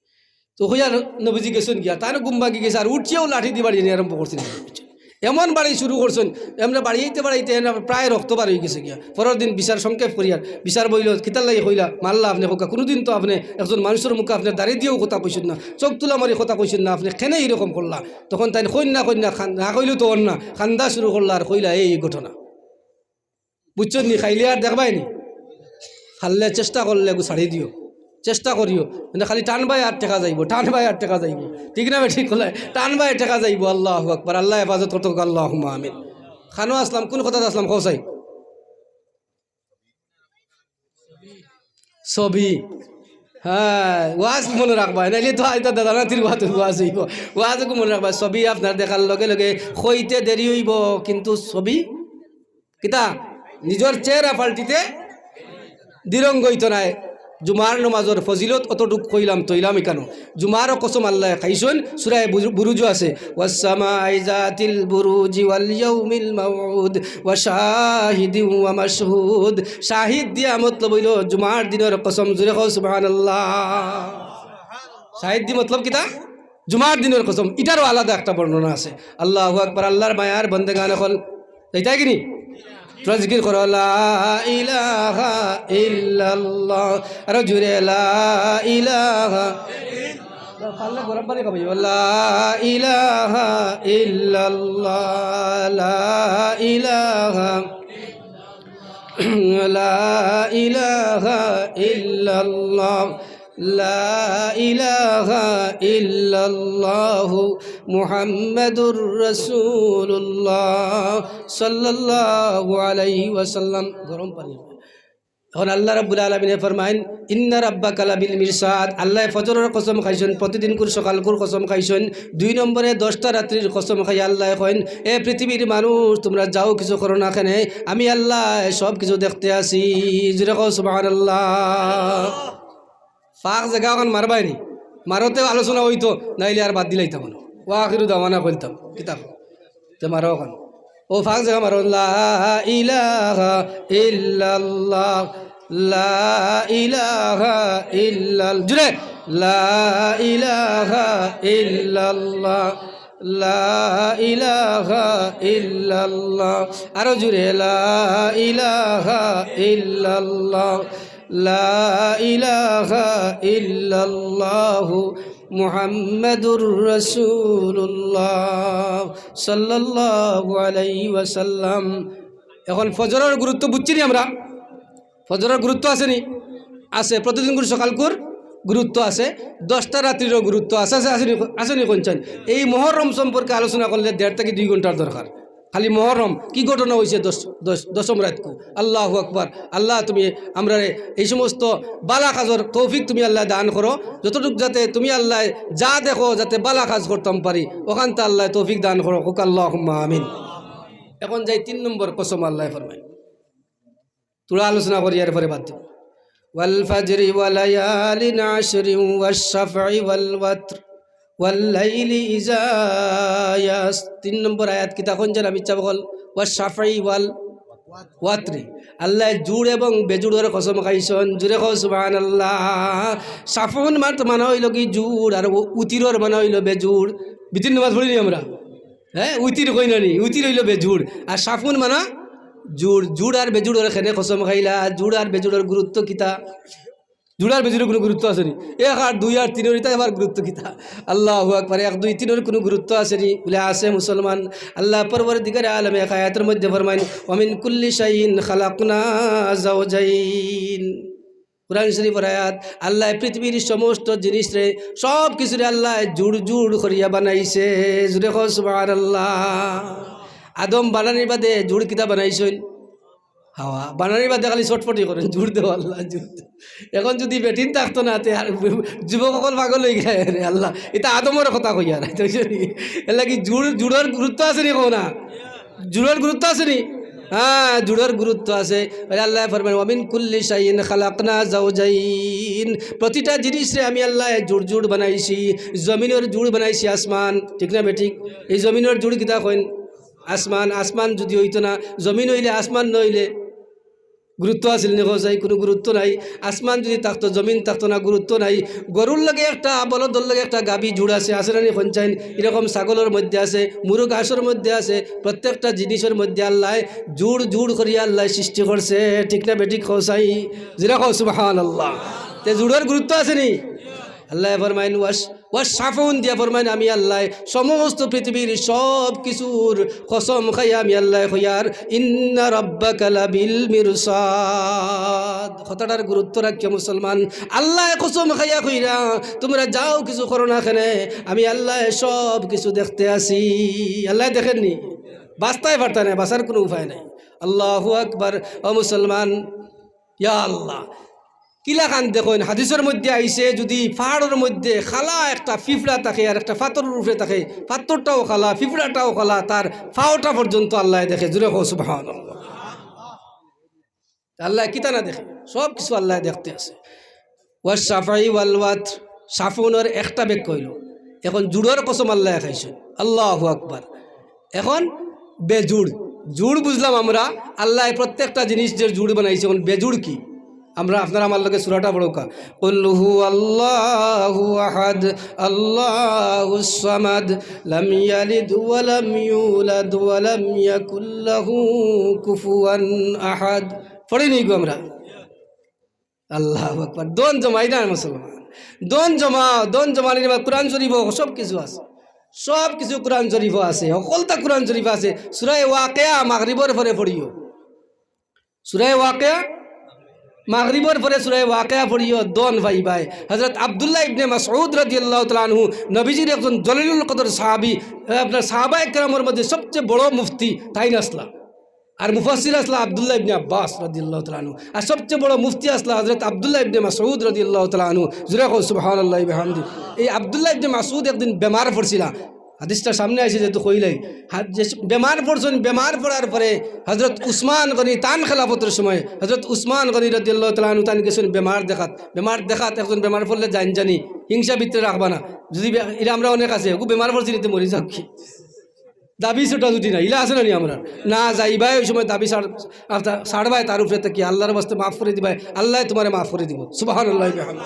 তো কইয়া নবীজি গেছইন গিয়া, তান ঘুম ভাঙ্গি গেছে, আর উঠিয়াউ লাঠি দি বাড়ি আরম্ভ করছইন। বুঝছো নি? এমন বাড়ি শুরু করছইন, এমনে বাড়িতে বাড়িতে এমনে প্রায় রক্ত বার অই গেছে গিয়া। পরর দিন বিচার সংক্ষেপ করিয়ার, বিচার বইলো, "কিতার লাগি কইলা, মারলা আপনে কউক্কা, কুনুদিন তো আপনে একজন মানুষর মুখে আপনে দাড়ি দিয়াউ কথা কইছইন না, চউখ তুলা মারি কথা কইছইন না, আপনে কেনে ইরকম করলা?" তখন তাইন কইন না, কইন না, খান-, না কইলেও তো অর না, কান্দা শুরু করলা আর কইলা, "এই, এই ঘটনা।" বুঝছো নি? খাইলে আর দেখবায় নি। খাইলে চেষ্টা করলে এগু ছাড়ি দিও, চেষ্টা করিও। মানে খালি টানবায় আর টেকা যাইবো, টানবায় আর টেকা যাইবো। ঠিক না বেঠিক? কইলে টানবায় টেকা যাইবো। আল্লাহু আকবার। আল্লায় হেফাজত করতো, আল্লাহুম্মা আমিন। খানো আছলাম, কুন কথাত আছলাম, কও চাই? ছবি। হ্যাঁ, ওয়াজ মনো রাখবায়, নাইলে তো আইতা দাদা নাতির ওয়াজ, ওয়াজ অইবো। ওয়াজ এগু মনো রাখবায়, ছবি আপনার দেখার লগে লগে কইতে দেরি অইবো, কিন্তু ছবি কিতা? নিজর চেহারা পাল্টিতে দিরং অইতো নায়। জুমার নমাজর ফজিলত অতটুক কইলাম, তইলাম ইকানো। জুমারও কসম আল্লায় খাইছইন, সূরায়ে বুরু-, বুরুজো আছে, "ওয়াস সামাই যাতিল বুরুজি ওয়াল ইয়াউমিল মাউউদ ওয়া শাহিদিন ওয়া মাশহুদ।" শাহিদ দিয়া মতলব অইলো জুমার দিনর কসম। জুরে কও সুবহানাল্লাহ। শাহিদ দি মতলব কিতা? জুমার দিনর কসম। ইটারও আলাদা একটা বর্ণনা আছে। আল্লাহু আকবার। আল্লার মায়ার বন্দেগান অকল, যাইতায় কি নি? তোরা জিকির করো, লা ইলাহা ইল্লাল্লাহ। আরো জুরে, লা ইলাহা। পারলে গরম পানি খাবাইও। লা ইলাহা ইল্লাল্লাহ, লা ইলাহা, লা ইলাহা ইল্লাল্লাহ, লা ইলাহা ইল্লাল্লাহু মুহাম্মাদুর রাসূলুল্লাহ সাল্লাল্লাহু আলাইহি ওয়াসাল্লাম। গরম পানি। অখন আল্লাহ রাব্বুল আলামিনে ফরমাইন, "ইন্না রাব্বাকা লাবিল মিরসাদ।" আল্লায় ফজরর কসম খাইছইন, প্রতিদিনকুর সকালকুর কসম খাইছইন, দুই নম্বরে দশটা রাত্রির কসম খাইয়া আল্লায় কইন, "এ পৃথিবীর মানুষ, তুমরা যাও কিছু করো না কেনে, আমি আল্লায় সব কিছু দেখতে আছি।" জুরে কও সুবহানাল্লাহ। ফাঁক জাগা অখন মারবায় নি, মারতে আলোচনা অইতো, নাইলে আর বাদ দিলাইতাম না। ওয়া আখিরু দাওয়ানা কইলতাম, কিতাব। তে মারো অখন। ও ফাঁক জাগা মারো, লা ইলাহা ইল্লাল্লাহ, লা ইলাহা ইল্লাল-, জুরে, লা ইলাহা ইল্লাল্লাহ, লা ইলাহা ইল্লাল্লাহ। আরো জুরে, লা ইলাহা ইল্লাল্লাহ, লা ইলাহা ইল্লাল্লাহু মুহাম্মাদুর রাসূলুল্লাহ সাল্লাল্লাহু আলাইহি ওয়াসাল্লাম। অখন ফজরর গুরুত্ব বুঝছি নি আমরা? ফজরর গুরুত্ব আছে নি? আছে। প্রতিদিনকুর সকালকুর গুরুত্ব আছে, দশটা রাত্রিরও গুরুত্ব আছে, আছে, আছে নি, আছে নি কইন চাইন? এই মহরম সম্পর্কে আলোচনা করলে দেড় থাকি দুই ঘন্টার দরকার। খালি মহরম কি ঘটনা অইছে দশ, দশ, দশম রাইতকু। আল্লাহু আকবার। আল্লাহ তুমি আমরারে এই সমস্ত বালা কাজর তৌফিক তুমি আল্লাহ দান করো, যতটুক যাতে তুমি আল্লাহ যা দেখো যাতে বালা কাজ করতাম পারি, অখানতা আল্লাহ তৌফিক দান করো, কউক্কা আল্লাহুম্মা আমিন। অখন যাই তিন নম্বর কসম আল্লায় ফরমাইন। থুড়া আলোচনা করি, এরপরে বাদ দিমু। "ওয়াল ফাজরি ওয়া লায়ালিন আশরিন ওয়াশ শাফঈ ওয়াল ওয়াতর ওয়াল লাইলি ইযা ইয়াস।" তিন নম্বর আয়াত কিতা কইন যেন আমি ইচ্ছা বকল, "ওয়াশ শাফঈ ওয়াল ওয়াতরি।" আল্লায় জুড় এবং বেজুড়র কসম খাইছইন, জুরে কও সুবহানাল্লাহ। শাফউন মাত-, মানা অইলো কি জুড়, আর উ-, উতিরর মানা অইলো বেজুড়। বিতির নমাজ পড়ি নি আমরা? হ্যাঁ, উতির কই না নি? উতির অইলো বেজুড়। আর শাফউন মানা জুড়। জুড় আর বেজুড়র কেনে কসম খাইলা? জুড় আর বেজুড়র গুরুত্ব কিতা? জুড় আর বেজুড়র কুনু গুরুত্ব আছে নি? এক আর দুই আর তিনর ইতা আবার গুরুত্ব কিতা? আল্লাহু আকবার। এক, দুই, তিনর কুনু গুরুত্ব আছে নি? বলে আছে মুসলমান। আল্লাহ পরওয়ারদিগারে আলমে এক আয়াতর মধ্যে ফরমাইন, "ওয়া মিন কুল্লি শাইইন খালাকনা যাওজাইন।" কোরআন শরীফর আয়াত, আল্লায় পৃথিবীর সমস্ত জিনিসরে, সব কিছুরে আল্লায় জুড় জুড় করিয়া বানাইছে। জুরে কও সুবহানাল্লাহ। আদম বানানির বাদে জুড় কিতা বানাইছইন? হাওয়া। বানানির বাদে খালি ছটফটি করইন, জুড় দেও আল্লাহ, জুড় দেও। অখন যুদি বেটিন থাকতো না, তে আর যুবক অকল পাগল অইগেলা রে আল্লাহ। ইতা আদমর কথা কইয়ার। এর লাগি জুড়, জুড়র গুরুত্ব আছে নি কও না? জুড়র গুরুত্ব আছে নি? হ্যাঁ, জুড়র গুরুত্ব আছে। আল্লায় ফরমাইন, "ওয়া মিন কুল্লি শাইইন খালাকনা যাওজাইন।" প্রতিটা জিনিসরে আমি আল্লায় জুড় জুড় বানাইছি। জমিনর জুড় বানাইছি আসমান, ঠিক না বেঠিক? এই জমিনর জুড় কিতা কইন? আসমান। আসমান যুদি অইতো না, জমিন অইলে, আসমান নাইলে গুরুত্ব আছিল নি কও চাই? কুনু গুরুত্ব নাই। আসমান যুদি থাকতো, জমিন থাকতো না, গুরুত্ব নাই। গরুর লগে একটা, বলদর লগে একটা গাভী জুড় আছে, আছে না নি কইন চাইন? এরকম ছাগলর মধ্যে আছে, মুরগ হাঁসর মধ্যে আছে, প্রত্যেকটা জিনিসর মধ্যে আল্লায় জুড় জুড় করিয়া আল্লায় সৃষ্টি করছে, ঠিক না বেঠিক কও চাই? জুরে কও সুবহানাল্লাহ। তে জুড়র গুরুত্ব আছে নি? আল্লায় ফরমাইন, "ওয়াশ-, ওয়াশ-শাফউন দিয়া ফরমাইন, আমি আল্লায় সমস্ত পৃথিবীর সব কিছুর কসম খাইয়া আমি আল্লায় কইয়ার, ইন্না রাব্বাকা লাবিল মিরসাদ। কথাটার গুরুত্ব রাখিও মুসলমান। আল্লায় কসম খাইয়া কইরা, তুমরা যাও কিছু করো না কেনে, আমি আল্লায় সব কিছু দেখতে আছি। আল্লায় দেখের নি? বাঁচতায় পারতা নায়, বাঁচার কুনু উপায় নাই। আল্লাহু আকবার। ও মুসলমান, ইয়া আল্লাহ, কিলাখান দেখইন, হাদিসর মধ্যে আইছে, যুদি পাহাড়র মধ্যে কালা একটা পিঁপড়া থাকে আর একটা পাথরর উপরে থাকে, পাথরটাও কালা, পিঁপড়াটাও কালা, তার পাওটা পর্যন্ত আল্লায় দেখে। জুরে কও সুবহানাল্লাহ। আল্লায় কিতা না দেখে? সব কিছু আল্লায় দেখতে আছে। ওয়াশ-শাফাই ওয়াল ওয়াতর, শাফউনর একটা ব্যাখ্যা অইলো। এখন জুড়র কসম আল্লায় খাইছইন। আল্লাহু আকবার। এখন বেজুড়, জুড় বুঝলাম আমরা, আল্লায় প্রত্যেকটা জিনিস যে জুড় বানাইছে, এখন বেজুড় কি? আমরা, আপনারা আমার লগে সূরাটা পড়উক্কা। কুল হুয়াল্লাহু আহাদ, আল্লাহুস সামাদ, লাম ইয়ালিদ ওয়া লাম ইউলাদ ওয়া লাম ইয়াকুল লাহু কুফুয়ান আহাদ। পড়ি নি গো আমরা? আল্লাহু আকবার। দন জমাই না মুসলমান। দন জমা, দন জমানির বা কোরআন শরীফো সব কিছু আছে। সব কিছু কোরআন শরীফো আছে। হকলতা কোরআন শরীফো আছে। সূরা ওয়াকিয়া মাগরিবর পরে পড়িও। সূরা ওয়াকিয়া, মাগরিবর পরে সূরা ওয়াকিয়া পড়িও, দন পাইবায়। হযরত আব্দুল্লাহ ইবনে মাসউদ রাদিয়াল্লাহু তাআলা আনহু, নবীজির একজন জলিলুল কদর সাহাবী, আপনার সাহাবায়ে কেরামর মধ্যে সবচেয়ে বড় মুফতি তাইন আছলা। আর মুফাসসির আছলা আব্দুল্লাহ ইবনে আব্বাস রাদিয়াল্লাহু তাআলা আনহু। আর সবচেয়ে বড় মুফতি আছলা হযরত আব্দুল্লাহ ইবনে মাসউদ রাদিয়াল্লাহু তাআলা আনহু। জুরে কও সুবহানাল্লাহি বিহামদি। এই আব্দুল্লাহ ইবনে মাসউদ একদিন বেমার পড়ছিলা। হাদিসটা সামনে আইছে যেহেতু কইলাই। হা-, যে স-, বেমার পড়ছইন, বেমার পড়ার পরে হযরত উসমান গনি তান খেলাফতর সময় হযরত উসমান গনি রাদিয়াল্লাহু তাআলা আনহু তান গেছইন বেমার দেখাত। বেমার দেখাত একজন বেমার পড়লে জান জানি, হিংসা ভিতরে রাখবা না। যুদি বে-, ইরা আমরা অনেক আছে, ওগু বেমার পড়ছি নিতে মরি যাউক কি? দাবি ছুটাছুটি না, ইলা আছে না নি আমরার? না যাইবায়, ওই সময় দাবি ছাড়-, আর তা-, ছাড়বায় তার উপরে থাকি, আল্লাহর ওয়াস্তে মাফ করি দিবায়, আল্লায় তুমারে মাফ করি দিবো। সুবহানাল্লাহি বিহামদি।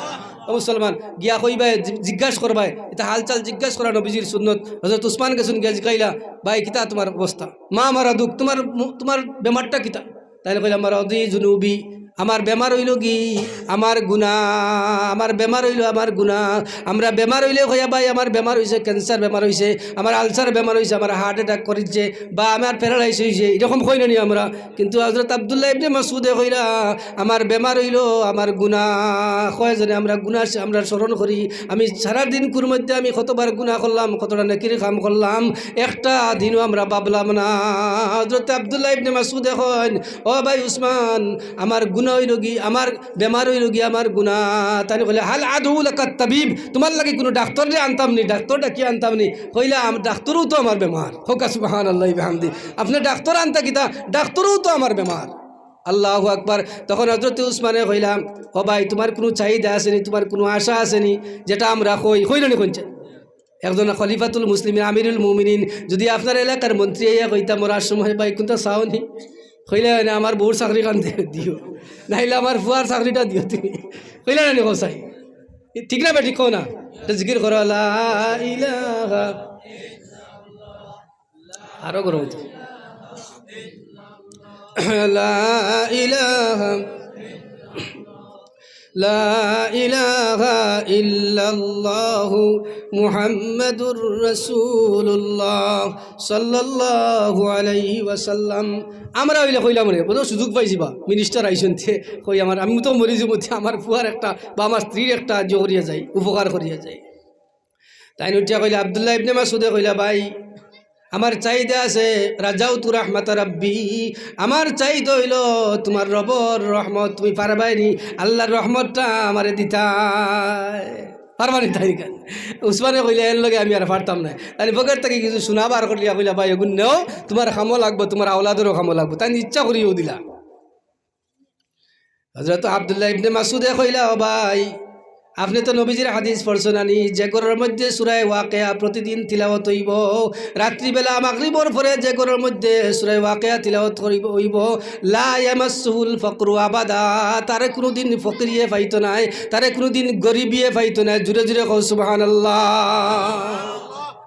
ও মুসলমান, গিয়া কইবায়, জি-, জিজ্ঞাস করবায়, ইতা হালচাল জিজ্ঞাস করা নবীজির সুন্নত। হযরত উসমান গেছইন গিয়া জিকাইলা, "ভাই, কিতা তুমার অবস্থা? মা মারাদুক, তুমার মু-, তুমার বেমারটা কিতা?" তাইন কইলা, "মারাদি জুনুবি, আমার বেমার অইলো গি আমার গুনা, আমার বেমার অইলো আমার গুনা।" আমরা বেমার অইলে কইয়া, "ভাই, আমার বেমার অইছে, ক্যান্সার বেমার অইছে, আমার আলসার বেমার অইছে, আমার হার্ট অ্যাটাক করিছে, বা আমার প্যারালাইস অইছে", এরকম কই না নি আমরা? কিন্তু হযরত আব্দুল্লাহ ইবনে মাসউদে কইরা, "আমার বেমার অইলো আমার গুনা।" কয়জনে আমরা গুনা সে-, আমরা স্মরণ করি, আমি সারা দিনকুর মধ্যে আমি কতবার গুনা করলাম, কতটা নেকির কাম করলাম, একটা দিনও আমরা ভাবলাম না। হযরত আব্দুল্লাহ ইবনে মাসউদে কইন, "ও ভাই উসমান, আমার গুনা অইলো গি, আমার বেমার অইলো গি আমার গুনা।" তাইন কইলা, "হাল আদউ লাকা তাবিব, তুমার লাগি কুনু ডাক্তররে আনতাম নি, ডাক্তর ডাকি আনতাম নি?" কইলা, "আম-, ডাক্তরও তো আমার বেমার।" কউক্কা সুবহানাল্লাহি বিহামদি। আপনে ডাক্তর আনতা কিতা? ডাক্তরও তো আমার বেমার। আল্লাহু আকবার। তখন হযরত উসমানে কইলা, "ও ভাই, তুমার কুনু চাহিদা আছে নি? তুমার কুনু আশা আছে নি? যেটা আমরা কই, কই না নি কইছে?" একজন খলিফাতুল মুসলিমিন, আমিরুল মুমিনিন, যুদি আপনার এলাকার মন্ত্রী আইয়া কইতা, "মরার সময় ভাই কুনতা চাও নি?" কইলা, "না, আমার বউর চাকরিখান দি-, দিও, নাইলে আমার ফুয়ার চাকরিটা দিও তুমি।" কইলা না নি কও চাই? ঠিক না বেঠিক কও না? এটা জিকির করো, লা ইলাহা। আরো গরম অইতো। লা ইলাহা, লা ইলাহা ইল্লাল্লাহু মুহাম্মাদুর রাসূলুল্লাহ সাল্লাল্লাহু আলাইহি ওয়াসাল্লাম। আমরা অইলে কইলাম রে, বুঝো, সুযোগ পাইছি বা, মিনিস্টার আইছইন তে, কই আমার, আমি তো মরি যাইমু তে, আমার ফুয়ার একটা বা আমার স্ত্রীর একটা ইয়ে করিয়া যাই, উপকার করিয়া যাই। তাইন উঠিয়া কইলা, আব্দুল্লাহ ইবনে মাসউদে কইলা, "ভাই, আমার চাহিদা আছে, রাজাউতু রাহমাতা রাব্বি, আমার চাহিদা অইলো তুমার রবর রহমত, তুমি পারবায় নি আল্লাহর রহমতটা আমারে দিতায়?" পারবা নি তাইন কইন? উসমানে কইলা, "এর লগে আমি আর পারতাম নায়।" তাইন পকেট থাকি কিছু সোনা বার করিয়া কইলা, "ভাই, এগুন নেও, তুমার কামো লাগবো, তুমার আওলাদরও কামো লাগবো।" তাইন ইচ্ছা করিয়াউ দিলা। হযরত আব্দুল্লাহ ইবনে মাসউদে কইলা, "ও ভাই, আপনে তো নবীজির হাদিস পড়ছইন না নি, যে ঘরর মধ্যে সূরা ওয়াকিয়া প্রতিদিন তিলাওয়াত অইবো, রাত্রিবেলা মাগরিবর পরে যে ঘরর মধ্যে সূরা ওয়াকিয়া তিলাওয়াত করিব, অইবো, লা ইয়ামাসসুহুল ফাকরু আবাদা, তারে কুনুদিন ফকিরিয়ে পাইতো নায়, তারে কুনুদিন গরিবিয়ে পাইতো নায়।" জুরে জুরে কও সুবহানাল্লাহ।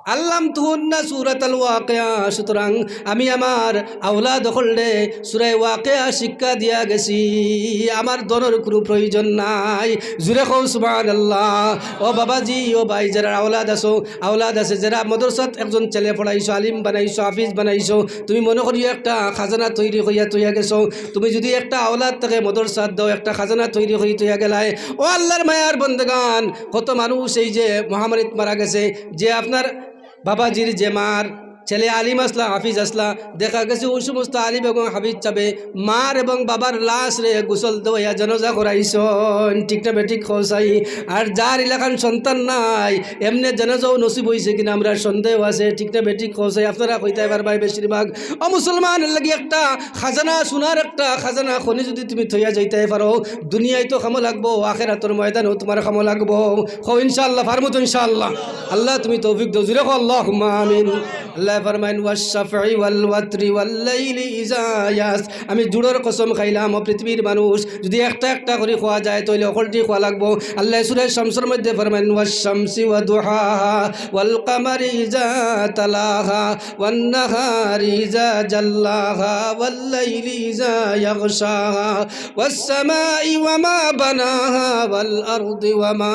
আল্লামতুহুন্না সূরাতাল ওয়াকিয়া। সুতরাং আমি আমার আওলাদ অকলরে সূরা ওয়াকিয়া শিক্ষা দিয়া গেছি, আমার ধনর কুনু প্রয়োজন নাই। জুরে কও সুবহানাল্লাহ। ও বাবাজি, ও ভাই, যারার আওলাদ আছো, আওলাদ আছে, যারা মাদ্রাসাত একজন ছেলে পড়াইছো, আলিম বানাইছো, হাফিজ বানাইছো, তুমি মনো করিও একটা খাজানা তৈরি করিয়া থইয়া গেছো। তুমি যুদি একটা আওলাদ থাকে মাদ্রাসাত দেও, একটা খাজানা তৈরি করি থইয়া গেলায়। ও আল্লার মায়ার বন্দেগান, কত মানুষ এই যে মহামারীত মারা গেছে, যে আপনার বাবাজির যে মার ছেলে আলিম আছলা, হাফিজ আছলা, দেখা গেছে ওই সমস্ত আলিম এবং হাফিজ সাবে মার এবং বাবার লাশরে গোসল দেওয়াইয়া জানাজা করাইছইন, ঠিক না বেঠিক কও চাই? আর যার ইলাখান সন্তান নাই, এমনে জানাজাও নসিব অইছে কিনা আমরার সন্দেহ আছে, ঠিক না বেঠিক কও চাই? আপনারা কইতায় পারবায় বেশিরভাগ। ও মুসলমান, এর লাগি একটা খাজানা, সোনার একটা খাজানা খনি যুদি তুমি থইয়া যাইতায় পারো, দুনিয়াত তো কামো লাগবো, আখেরাতর ময়দানও তুমার কামো লাগবো। কও ইনশাআল্লাহ, পারমু তো ইনশাআল্লাহ। আল্লাহ তুমি তৌফিক দেও, জুরে কও আল্লাহুম্মা আমিন। আল্লায় ফরমাইন, "ওয়াশ-শাফঈ ওয়াল ওয়াতরি ওয়াল লাইলি ইযা ইয়াস।" আমি জুড়র কসম খাইলাম, ও পৃথিবীর মানুষ, যুদি একটা একটা করি কওয়া যায়, তাইলে অকলটি কওয়া লাগবো। আল্লায় সূরা শামসর মধ্যে ফরমাইন, "ওয়াশ-শামসি ওয়া দুহাহা, ওয়াল কামারি ইযা তালাহা, ওয়ান নাহারি ইযা জাল্লাহা, ওয়াল লাইলি ইযা ইয়াগশাহা, ওয়াস সামাই ওয়া মা বানাহা, ওয়াল আরদি ওয়া মা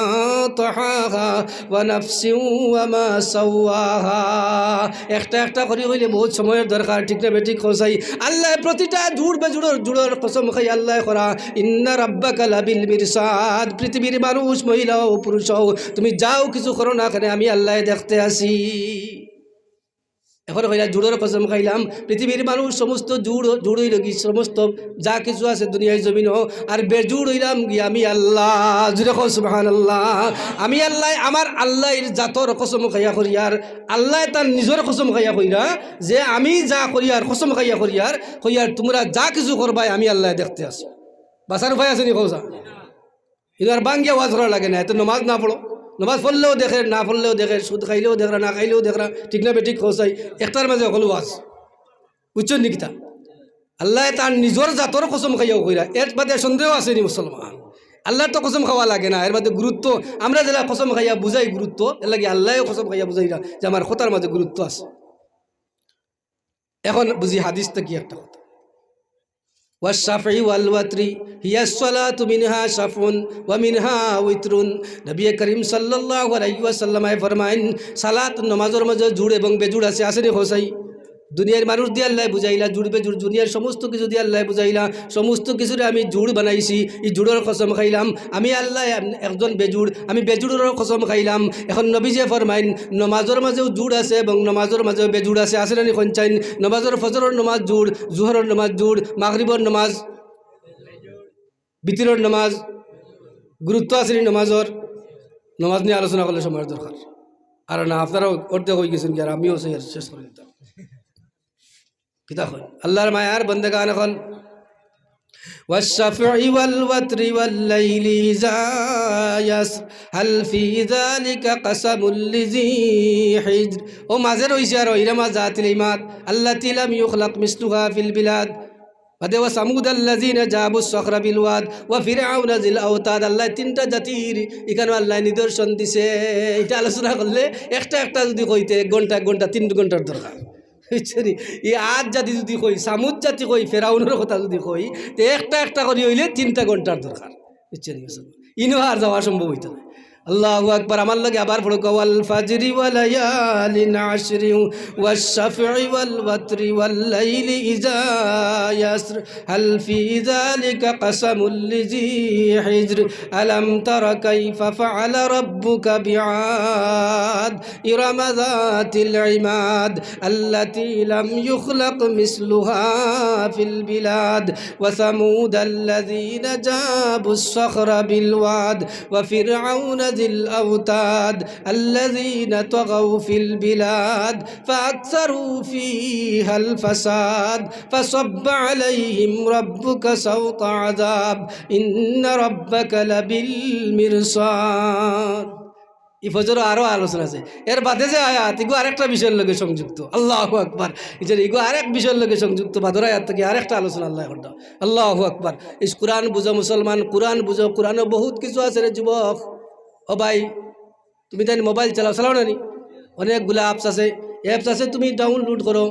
তাহাহা, ওয়া নাফসিন ওয়া মা সাওয়াহা।" একটা একটা করি কইলে বহুত সময়র দরকার, ঠিক না বেঠিক কও চাই? আল্লায় প্রতিটা জুড় বেজুড়র, জুড়র কসম খাই আল্লায় করা, "ইন্না রাব্বাকা লাবিল মিরসাদ।" পৃথিবীর মানুষ, মহিলা ও পুরুষ হও, তুমি যাও কিছু করো না কেনে, আমি আল্লায় দেখতে আছি। এখন কইলা, "জুড়র কসম খাইলাম, পৃথিবীর মানুষ সমস্ত জুড়, জুড় অইল কি, সমস্ত যা কিছু আছে দুনিয়ার জমিনো, আর বেজুড় অইলাম কি আমি আল্লাহ।" জুরে কও সুবহানাল্লাহ। আমি আল্লাহ, আমার আল্লাহর জাতর কসম খাইয়া করিয়ার, আল্লায় তার নিজর কসম খাইয়া কইরা যে আমি যা করিয়ার, কসম খাইয়া করিয়ার, কইয়ার তুমরা যা কিছু করবায় আমি আল্লায় দেখতে আছি। বাঁচার উপায় আছে নি কও চাই? ইনো আর বাঙ্গিয়া ওয়াজ করা লাগে না, এতে নমাজ না পড়ো, নমাজ পড়লেও দেখের, না পড়লেও দেখের, সুদ খাইলেও দেখরা, না খাইলেও দেখরা, ঠিক না বেঠিক কও চাই? একটার মাঝে হকল ওয়াজ, বুঝছো নি কিতা? আল্লায় তার নিজর জাতর কসম খাইয়াও কইরা, এর বাদে সন্দেহ আছে নি মুসলমান? আল্লাহর তো কসম খাওয়া লাগে না, এর বাদে গুরুত্ব, আমরা যেলা কসম খাইয়া বুঝাই গুরুত্ব, এর লাগি আল্লায়ও কসম খাইয়া বুঝাইরা যে আমার কথার মাঝে গুরুত্ব আছে। এখন বুঝি হাদিস থাকি একটা কথা। "ওয়াশ-শাফি ওয়াল ওয়াতরি হিয়াস সালাতু মিনহা শাফউন ওয়া মিনহা উইতরুন।" নবী করিম সাল্লাল্লাহু আলাইহি ওয়াসাল্লামে ফরমাইন, সালাত নমাজর মাঝে জুড় এবং বেজুড় আছে, আছে নি কও চাই? দুনিয়ার মানুষ দিয়া আল্লায় বুঝাইলা জুড় বেজুড়, দুনিয়ার সমস্ত কিছু দিয়া আল্লায় বুঝাইলা, সমস্ত কিছুরে আমি জুড় বানাইছি, ই জুড়র কসম খাইলাম। আমি আল্লায় একজন বেজুড়, আমি বেজুড়র কসম খাইলাম। এখন নবীজিয়ে ফরমাইন, নমাজর মাঝেও জুড় আছে এবং নমাজর মাঝেও বেজুড় আছে। আছে না নি কইন চাইন? নমাজর ফজরর নমাজ জুড়, জোহরর নমাজ জুড়, মাগরিবর নমাজ, বিতিরর নমাজ। গুরুত্ব আছে নি নমাজর? নমাজ নিয়া আলোচনা করলে সময়র দরকার। আর না, আপনারা অর্ধেক অই গেছইন কি, আর আমিও সেই আর শেষ করি দিতাম। কিতা কই? আল্লাহর মায়ার বন্দেগান অকল, "ওয়াশ-শাফি ওয়াল ওয়াতরি ওয়াল লাইলি ইযা ইয়াসর, হাল ফি যালিকা কাসামুল লিযি হিজর।" ও মাঝে রইছে আর ইরামা জাতিল ইমাদ, আল্লাতী লাম ইউখলাক মিসলুহা ফিল বিলাদ। বাদে "ওয়া সামুদাল্লাযীনা জাবুস সাখরা বিল ওয়াদ, ওয়া ফিরআউনা যিল আওতাদ।" আল্লায় তিনটা জাতির ইখানো আল্লায় নিদর্শন দিছে। ইটা আলোচনা করলে একটা একটা যুদি কইতে এক ঘন্টা, এক ঘন্টা, তিন ঘন্টার দরকার। বুঝছো নি? ই আদ জাতি যুদি কই, সামুদ জাতি কই, ফেরাউনর কথা যুদি কই, তে একটা একটা করি অইলে তিনটা ঘন্টার দরকার। বুঝছো নি? ইনো আর যাওয়া সম্ভব অইতো না। আল্লাহু আকবার, আমার লগে আবার পড়ো, "ওয়াল ফাজরি ওয়া লায়ালিন আশরি, ওয়াশ শাফি ওয়াল ওয়াতরি ওয়াল লাইলি ইযা ইয়াসর, হাল ফি যালিকা কাসামুল লিযি হিজর, আলাম তারা কাইফা ফাআলা রাব্বুকা বিআদ।" إرم ذات العماد التي لم يخلق مثلها في البلاد وثمود الذين جابوا الصخر بالواد وفرعون ذي الأوتاد الذين طغوا في البلاد فأكثروا فيها الفساد فصب عليهم ربك سوط عذاب إن ربك لبالمرصاد. ই ফজরো আরো আলোচনা আছে। এর বাদে যে আয়াত, ইগু আরেকটা বিষয়র লগে সংযুক্ত। আল্লাহু আকবার। এই যে ইগু আরেক বিষয়র লগে সংযুক্ত, বাদর আয়াত থাকি আরেকটা আলোচনা আল্লায় করতা। আল্লাহু আকবার। এই কোরআন বুঝো মুসলমান, কোরআন বুঝো, কোরআনো বহুত কিছু আছে রে যুবক। ও ভাই, তুমি তাইন মোবাইল চালাও, চালাও না নি? অনেকগুলা অ্যাপস আছে, অ্যাপস আছে, তুমি ডাউনলোড করো,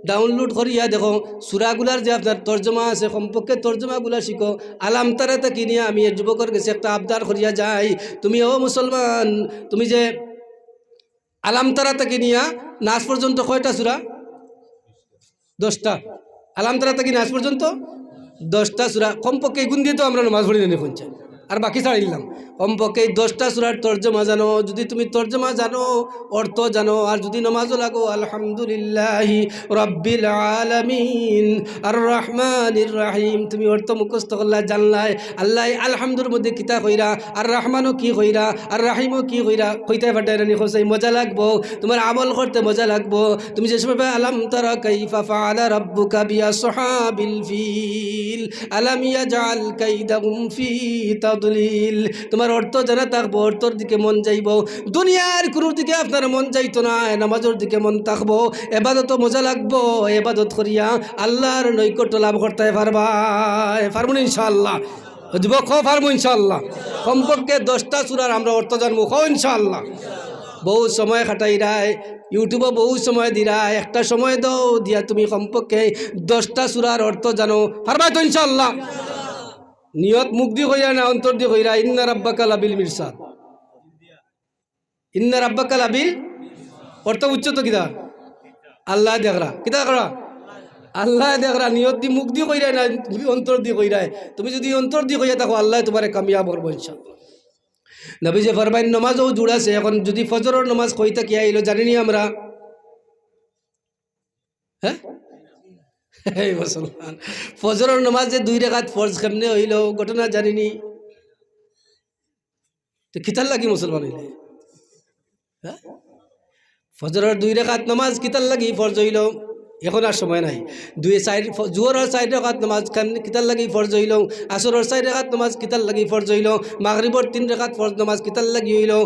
ডাউনলোড করিয়া দেখো, সূরাগুলার যে আপনার তর্জমা আছে, কমপক্ষে তর্জমাগুলা শিখো। আলাম তারা থাকি নিয়া আমি এক যুবকর গেছে একটা আবদার করিয়া যাই, তুমি, ও মুসলমান, তুমি যে আলাম তারা থাকি নিয়া নাস পর্যন্ত কয়টা সূরা? দশটা। আলাম তারা থাকি নাস পর্যন্ত দশটা সূরা। কমপক্ষে এগুন দিয়া তো আমরা নামাজ পড়ি না নি কইনচাইন, আর বাকি ছাড়িলাম। কমপক্ষে এই দশটা সূরার তর্জমা জানো। যদি তুমি তর্জমা জানো, অর্থ জানো, আর যদি নামাজও লাগো, আলহামদুলিল্লাহি রাব্বিল আলামিন, আর রহমানির রহিম, তুমি অর্থ মুখস্থ করলা, জানলায় আল্লাহ আলহামদুর মধ্যে কিতা কইরা, আর রহমানও কি কইরা, আর রাহিমও কি কইরা, কইতায় পারতায় না নি কইনচাইন, মজা লাগবো, তোমার আমল করতে মজা লাগবো। তুমি যে সময় পাইবা আলাম তারা কাইফা ফাআলা রাব্বুকা বিআসহাবিল ফিল, আলাম ইয়াজআল কাইদাহুম ফি তাদলিল। তোমার অর্থ জানা থাকবো, অর্থর দিকে মন যাইবো। দুনিয়ার কুনুর দিকে আপনার মন যাইতো না, নামাজর দিকে মন থাকবো। এবাদতও মজা লাগবো, এবাদত করিয়া আল্লাহর নৈকট্য লাভ করতায় পারবায়। পারমু নি ইনশাআল্লাহ? যুবক, কও পারমু ইনশাআল্লাহ। কমপক্ষে দশটা সূরার আমরা অর্থ জানমু, কও ইনশাআল্লাহ। বহুত সময় কাটাইরায়, YouTube-ও বহুত সময় দিরায়, একটা সময় দাও দিয়া তুমি কমপক্ষে দশটা সূরার অর্থ জানো, পারবায় তো ইনশাআল্লাহ? নিয়ত মুখ দি কইরায় না অন্তর দি কইরায়? ইন্না রাব্বাকা লাবিল মিরসাদ। ইন্না রাব্বাকা লাবিল, অর্থ বুঝছো তো কিতা? আল্লায় দেখরা। কিতা দেখরা? আল্লায় দেখরা। নিয়ত দি মুখ দি কইরায় না অন্তর দি কইরায়? তুমি যদি অন্তর দি কইয়া থাকো, আল্লায় তোমারে কামিয়াব করবো ইনশাআল্লাহ। নবীজি ফরমাইন, নমাজও জুড় আছে। এখন যদি ফজরর নমাজ কই থাকি আইলো জানি নি আমরা? হ্যাঁ? এই মুসলমান, ফজরর নমাজ যে দুই রেকাত ফরজ কেমনে অইলো, ঘটনা জানি নি? তো কিতার লাগি মুসলমান অইলে? হ্যাঁ? ফজরর দুই রেকাত নমাজ কিতার লাগি ফরজ অইলো? এখন আর সময় নাই। দুই চাইর ফ-, জোহরর চাইর রেকাত নমাজ কেমনে, কিতার লাগি ফরজ অইলো? আসরর চাইর রেকাত নমাজ কিতার লাগি ফরজ অইলো? মাগরিবর তিন রেকাত ফরজ নমাজ কিতার লাগি অইলো?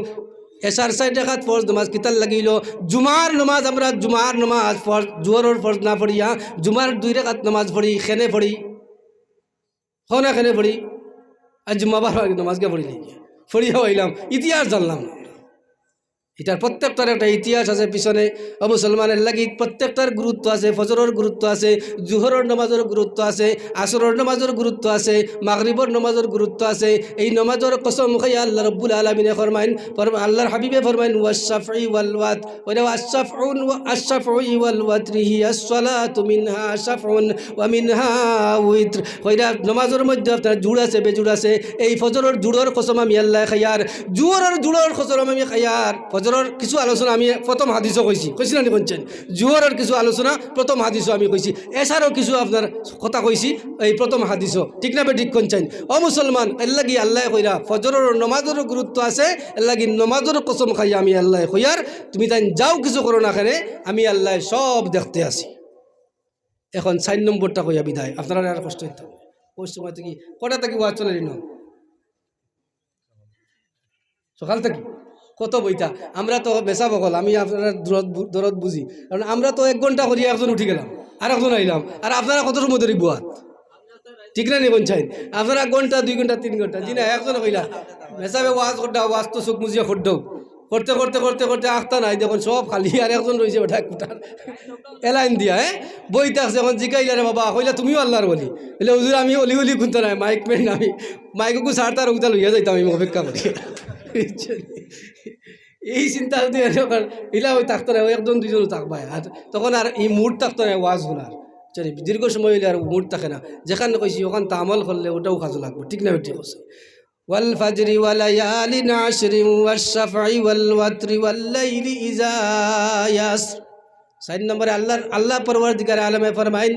এশার চাইর রেকাত ফরজ নমাজ কিতার লাগি অইলো? জুমার নমাজ, আমরা জুমার নমাজ ফরজ, জোহরর ফরজ না পড়িয়া জুমার দুই রেকাত নমাজ পড়ি, কেনে পড়ি? কও না কেনে পড়ি? আইজ জুম্মাবার নমাজ গিয়া পড়ি নাই, পড়িয়া আইলাম, ইতিহাস জানলাম না। ইটার প্রত্যেকটার একটা ইতিহাস আছে পিছনে। ও মুসলমানর লাগি প্রত্যেকটার গুরুত্ব আছে, ফজরর গুরুত্ব আছে, জোহরর নমাজর গুরুত্ব আছে, আসরর নমাজর গুরুত্ব আছে, মাগরিবর নমাজর গুরুত্ব আছে। এই নমাজর কসম খাইয়া আল্লাহ রাব্বুল আলামিনে ফরমাইন, ফরমা-, আল্লাহর হাবিবে ফরমাইন, "ওয়াশ-শাফঈ ওয়াল ওয়াতর।" ওইটা ওয়াশ-শাফউন ওয়া-, "আশ-শাফঈ ওয়াল ওয়াতরি হিয়াস সালাতু মিনহা শাফউন ওয়া মিনহা উইতর।" কইরা নমাজর মধ্যে আপনার জুড় আছে, বেজুড় আছে। এই ফজরর জুড়র কসম আমি আল্লায় খাইয়ার, জোহরর জুড়র কসম আমি খাইয়ার। ফজরর কিছু আলোচনা আমি প্রথম হাদিসও কইছি, কইছি না নি কইনচাইন? জোহরর কিছু আলোচনা প্রথম হাদিসও আমি কইছি, এশারও কিছু আপনার কথা কইছি এই প্রথম হাদিসও, ঠিক না বেঠিক কইনচাইন? ও মুসলমান, এর লাগি আল্লায় কইরা ফজরর নমাজর গুরুত্ব আছে, এর লাগি নমাজর কসম খাইয়া আমি আল্লায় কইয়ার, তুমি তাইন যাও কিছু করো না কেনে, আমি আল্লায় সব দেখতে আছি। এখন চাইর নম্বরটা কইয়া বিদায়, আপনারার আর কষ্ট অইতো না। ওই সময় থাকি, কটা থাকি ওয়াজ চলে নি? সকাল থাকি কত বইতা? আমরা তো মেসাব অকল, আমি আপনারার দরদ বু-, দরদ বুঝি, কারণ আমরা তো এক ঘন্টা করিয়া একজন উঠি গেলাম, আর একজন আইলাম, আর আপনারা কত সময় ধরি বওয়াত? ঠিক না নি কইনচাইন? আপনারা ঘন্টা, দুই ঘন্টা, তিন ঘন্টা, জি না, একজন কইলা, মেসাবে ওয়াজ করডা, ওয়াজ তো চোখ মুজিয়া করডাও, করতে করতে করতে করতে আখতা নাই, দেখইন সব খালি, আর একজন রইছে বেটা কুটার, এলাইন দিয়া, হ্যাঁ, বই থাকছে। এখন জিকাইলা, "রে বাবা," কইলা, "তুমিও আল্লাহর ওলি?" বলে, "হুজুর, আমি ওলি ওলি কুন্তা নাই, মাইক ম্যান আমি, মাইক কু সার তার উগতা লইয়া যাইতাম, আমি অপেক্ষা করি।" এই চিন্তা যদি এনে কর, ইলা ওই থাকতো না, ওই একজন দুইজন থাকবায়। আর তখন আর এই মুড থাকতো না, ওয়াজ হুনার। চলে, দীর্ঘ সময় অইলে আর মুড থাকে না। যেখান কইছি, ওখান তো আমল করলে ওটাও কাজে লাগবো, ঠিক না? ঠিক আছে। "ওয়াল ফাজরি ওয়া লায়ালিন আশরিন ওয়াশ শাফঈ ওয়াল ওয়াতরি ওয়াল লাইলি ইযা ইয়াসর।" চাইর নম্বরে আল্লাহর, আল্লাহ পরওয়ারদিগার আলমে ফরমাইন,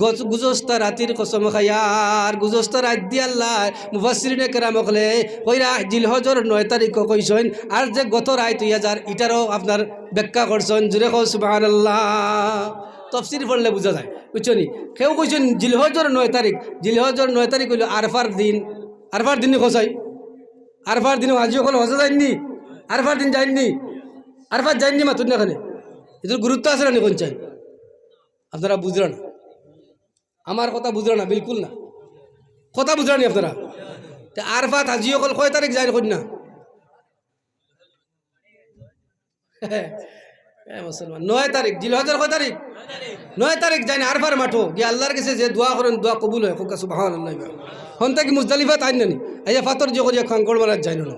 গত-, গুজস্তা রাতির কসম খাইয়ার, গুজস্তা রাইত দি আল্লায় মুফাসসিরিনে কেরাম অকলে কইরা জিলহজর নয় তারিখও কইছইন, আর যে গত রাইত অইয়া যার, ইটারও আপনার ব্যাখ্যা করছইন। জুরে কও সুবহানাল্লাহ। তফসির পড়লে বুঝা যায়, বুঝছো নি? কেউ কইছইন জিলহজর নয় তারিখ, জিলহজর নয় তারিখ অইলো আরফার দিন। আরফার দিন নি কছাই? আরফার দিন হাজি অকল হজে যাইন নি? আরফার দিন যাইন নি? আরফাত যাইন নি মাতুন না কেনে? ইটার গুরুত্ব আছে না নি কইনচাইন? আপনারা বুঝরা না, আমার কথা বুঝরা না, বিলকুল না। কথা বুঝরা নি আপনারা? তে আরফাত হাজি অকল কয় তারিখ যাইন কইন না? এ মুসলমান, নয় তারিখ, জিলহজর কয় তারিখ? নয় তারিখ। যাইন আরাফার মাঠো গিয়া আল্লার গেছে যে দোয়া করইন, দোয়া কবুল অয়। কউক্কা সুবহানাল্লাহ। হন থাকি মুজদালিফাত আইন নানি, আইয়া ফাতর যে করিয়া খাঙ্কড় মারাত যাইন না।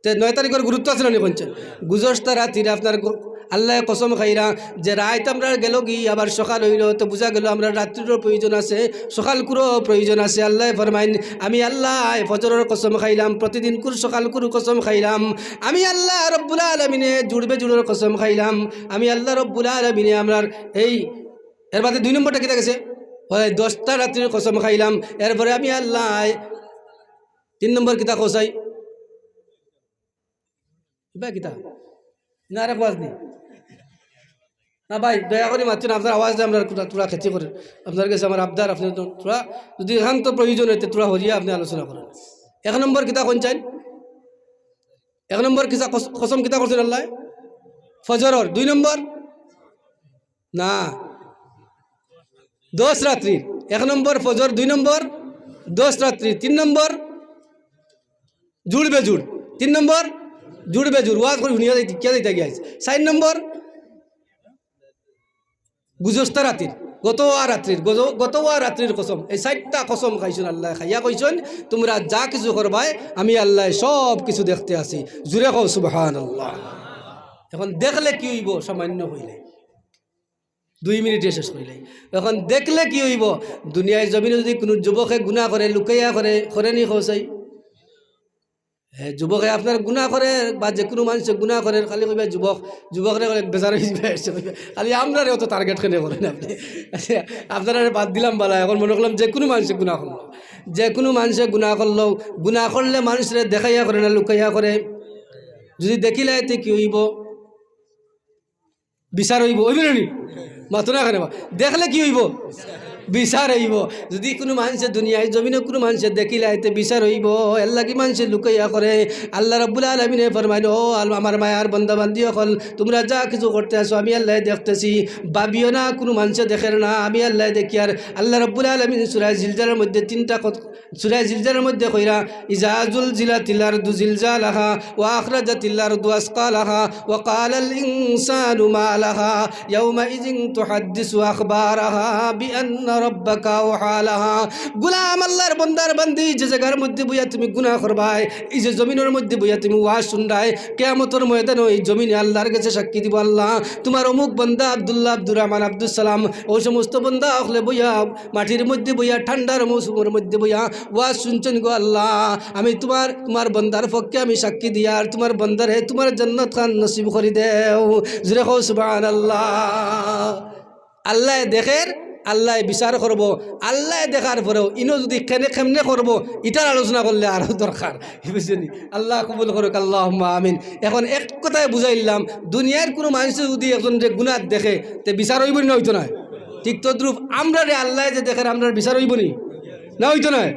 তে নয় তারিখর গুরুত্ব আছে নানি কইনচাইন? গুজশতা রাতির আপনার গ-, আল্লায় কসম খাইরা যে রাইত আমরার গেলোগি, আবার সকাল অইলো, তো বুঝা গেলো আমরার রাত্রিরও প্রয়োজন আছে, সকালকুরও প্রয়োজন আছে। আল্লায় ফরমাইন, আমি আল্লায় ফজরর কসম খাইলাম, প্রতিদিনকুর সকালকুর কসম খাইলাম, আমি আল্লাহ রব্বুল আলামিনে জুড়বে জুড়র কসম খাইলাম, আমি আল্লাহ রব্বুল আলামিনে আমরার এই, এর বাদে দুই নম্বরটা কিতা গেছে? ওই দশটা রাত্রির কসম খাইলাম। এরপরে আমি আল্লায় তিন নম্বর কিতা কইছাই? ইবা কিতা? না, আরেক ওয়াজ নি? না ভাই, দয়া করি মাতইন না, আপনার আওয়াজ দিয়া আমরার থুড়া, থুড়া ক্ষতি করের। আপনার গেছে আমার আবদার, আপনে তো থুড়া, যদি একান্ত প্রয়োজন অয়, তে থুড়া হরিয়া আপনে আলোচনা করেন। এক নম্বর কিতা কইনচাইন? এক নম্বর কিতা কস-, কসম কিতা করছইন আল্লায়? ফজরর। দুই নম্বর? না। দশ রাত্রি। এক নম্বর ফজর, দুই নম্বর দশ রাত্রি, তিন নম্বর জুড়বে জুড়। তিন নম্বর জুড়বে জুড়। ওয়াজ করি হুনিয়া যাইতে, কিয়া যাইতা গিয়া আইস। চাইর নম্বর গুজশতা রাতির, গত ওয়া রাত্রির, গত, গত ওয়া রাত্রির কসম। এই চাইরটা কসম খাইছইন আল্লায়, খাইয়া কইছইন, তুমরা যা কিছু করবায়, আমি আল্লায় সব কিছু দেখতে আছি। জুরে কও সুবহানাল্লাহ। এখন দেখলে কি অইবো? সামান্য কইলে, দুই মিনিটে শেষ করিলাই। এখন দেখলে কি অইবো? দুনিয়ার জমিনো যদি কুনু যুবকে গুনা করে, লুকাইয়া করে, করে নি কও চাই? হে, যুবকে আপনার গুনা করের বা যে কুনু মানষে গুনা করের, খালি কইবা যুবক, যুবকরে কইলে বেজার অইযিবা, এসে কইবা, খালি আমরারে অত target কেনে করেন আপনে? আচ্ছা, আপনারারে বাদ দিলাম বালা, এখন মনো করলাম যে কুনু মানষে গুনা করলো, যে কুনু মানষে গুনা করলো, গুনা করলে মানষরে দেখাইয়া করে না লুকাইয়া করে? যদি দেখিলায় তে কি অইবো? বিচার অইবো, অইবো না নি? মাতো না কেনে বা? দেখলে কি অইবো? বিচার অইবো। যদি কুনু মানষে দুনিয়ার জমিনো কুনু মানষে দেখিলায় তে বিচার অইবো। এরলাগি মানষে লুকাইয়া করে। আল্লাহ রাব্বুল আলামিনে ফরমাইন, "ও আল-, আমার মায়ার বান্দা বান্দি অকল, তুমরা যা কিছু করতে আছো আমি আল্লায় দেখতেছি। ভাবিও না কুনু মানষে দেখের না, আমি আল্লায় দেখিয়ার।" আল্লাহ রাব্বুল আলামিন সূরা জিলজালার মধ্যে তিনটা কত-, সূরা জিলজালার মধ্যে কইরা, "ইজা জুলজিলাতিল আরদু জিলজালাহা ওয়া আখরাজাতিল আরদু আসকালাহা ওয়া ক্বালাল ইনসানু মা লাহা ইয়াউমাইযিন তুহাদ্দিসু আখবারাহা বিআন্না রাব্বাকা আওহা লাহা।" গোলাম, আল্লাহর বন্দার বান্দি, যে জাগার মধ্যে বইয়া তুমি গুনা করবায়, ই যে জমিনর মধ্যে বইয়া তুমি ওয়াজ হুনরায়, কিয়ামতর ময়দানো ই জমিনে আল্লাহর গেছে সাক্ষী দিবো, "আল্লাহ, তুমার অমুক বন্দা আব্দুল্লাহ, আব্দুর রহমান, আব্দুস সালাম, অউ সমস্ত বন্দা অকলে বইয়া মাটির মধ্যে বইয়া, ঠান্ডার মৌসুমর মধ্যে বইয়া ওয়াজ হুনছইন গো আল্লাহ, আমি তুমার, তুমার বন্দার পক্ষে আমি সাক্ষী দিয়ার, তুমার বন্দারে তুমার জান্নাত খান নসিব করি দেও।" জুরে কও সুবহানাল্লাহ। আল্লায় দেখের, আল্লায় বিচার করবো। আল্লায় দেখার পরেও ইনো যদি কেনে কেমনে করবো, ইটার আলোচনা করলে আরো দরকার, বুঝছইন নি? আল্লাহ কবুল করুক, আল্লাহুম্মা আমিন। এখন এক কথায় বুঝাইলাম, দুনিয়ার কুনু মানষে যদি একজনরে গুনাত দেখে, তে বিচার অইবো নি না অইতো নায়? ঠিক তদ্রুপ আমরারে আল্লায় যে দেখের, আমরার বিচার অইবো নি না অইতো নায়?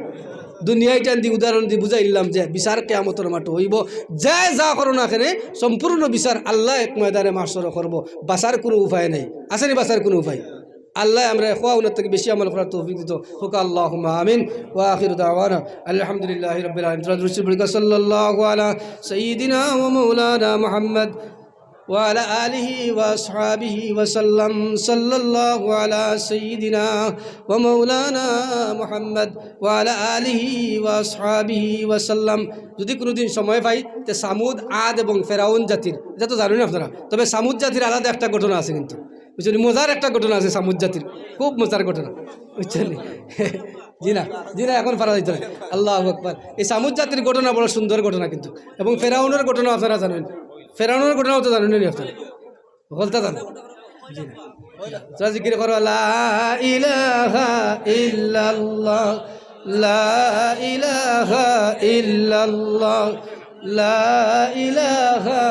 দুনিয়াইটান দি উদাহরণ দি বুঝাইলাম যে বিচার কিয়ামতর মাঠো অইবো। যে যা করো না কেনে, সম্পূর্ণ বিচার আল্লায় এক ময়দানে মাহশরো করবো। বাঁচার কুনু উপায় নাই। আছে নি বাঁচার কুনু উপায়? আল্লায় আমরারে কওয়া হুনার থাকি বেশি আমল করার তৌফিক দিতো। কউক্কা আল্লাহুম্মা আমিন। ওয়া আখিরু দাওয়ানা আলহামদুলিল্লাহি রাব্বিল আলামিন। তোরা দুরূদ শরীফ পড়ি কউক্কা, সাল্লাল্লাহু আলা সাইয়্যিদিনা ওয়া মাওলানা মুহাম্মদ ওয়া আলা আলিহি ওয়া আসহাবিহি ওয়া সাল্লাম। সাল্লাল্লাহু আলা সাইয়্যিদিনা ওয়া মাওলানা মুহাম্মদ ওয়া আলা আলিহি ওয়া আসহাবিহি ওয়া সাল্লাম। যদি কুনুদিন সময় পাই, তে সামুদ, আদ এবং ফেরাউন জাতির, ইটা তো জানইন আপনারা, তবে সামুদ জাতির আলাদা একটা ঘটনা আছে কিন্তু, বুঝছইন নি? মজার একটা ঘটনা আছে সামুদ জাতির, খুব মজার ঘটনা, বুঝছইন নি? জি না, জি না, এখন পারা যাইতো নায়। আল্লাহু আকবার। এই সামুদ জাতির ঘটনা বড় সুন্দর ঘটনা কিন্তু, এবং ফেরাউনর ঘটনা আপনারা জানইন, ফেরাউনর ঘটনাও তো জানইন নি আপনারা? হকলতা জানো? জি না। তোরা জিকির করো, লা ইলাহা ইল্লাল্লাহ, লা ইলাহা ইল্লাল্লাহ, লা ইলাহা।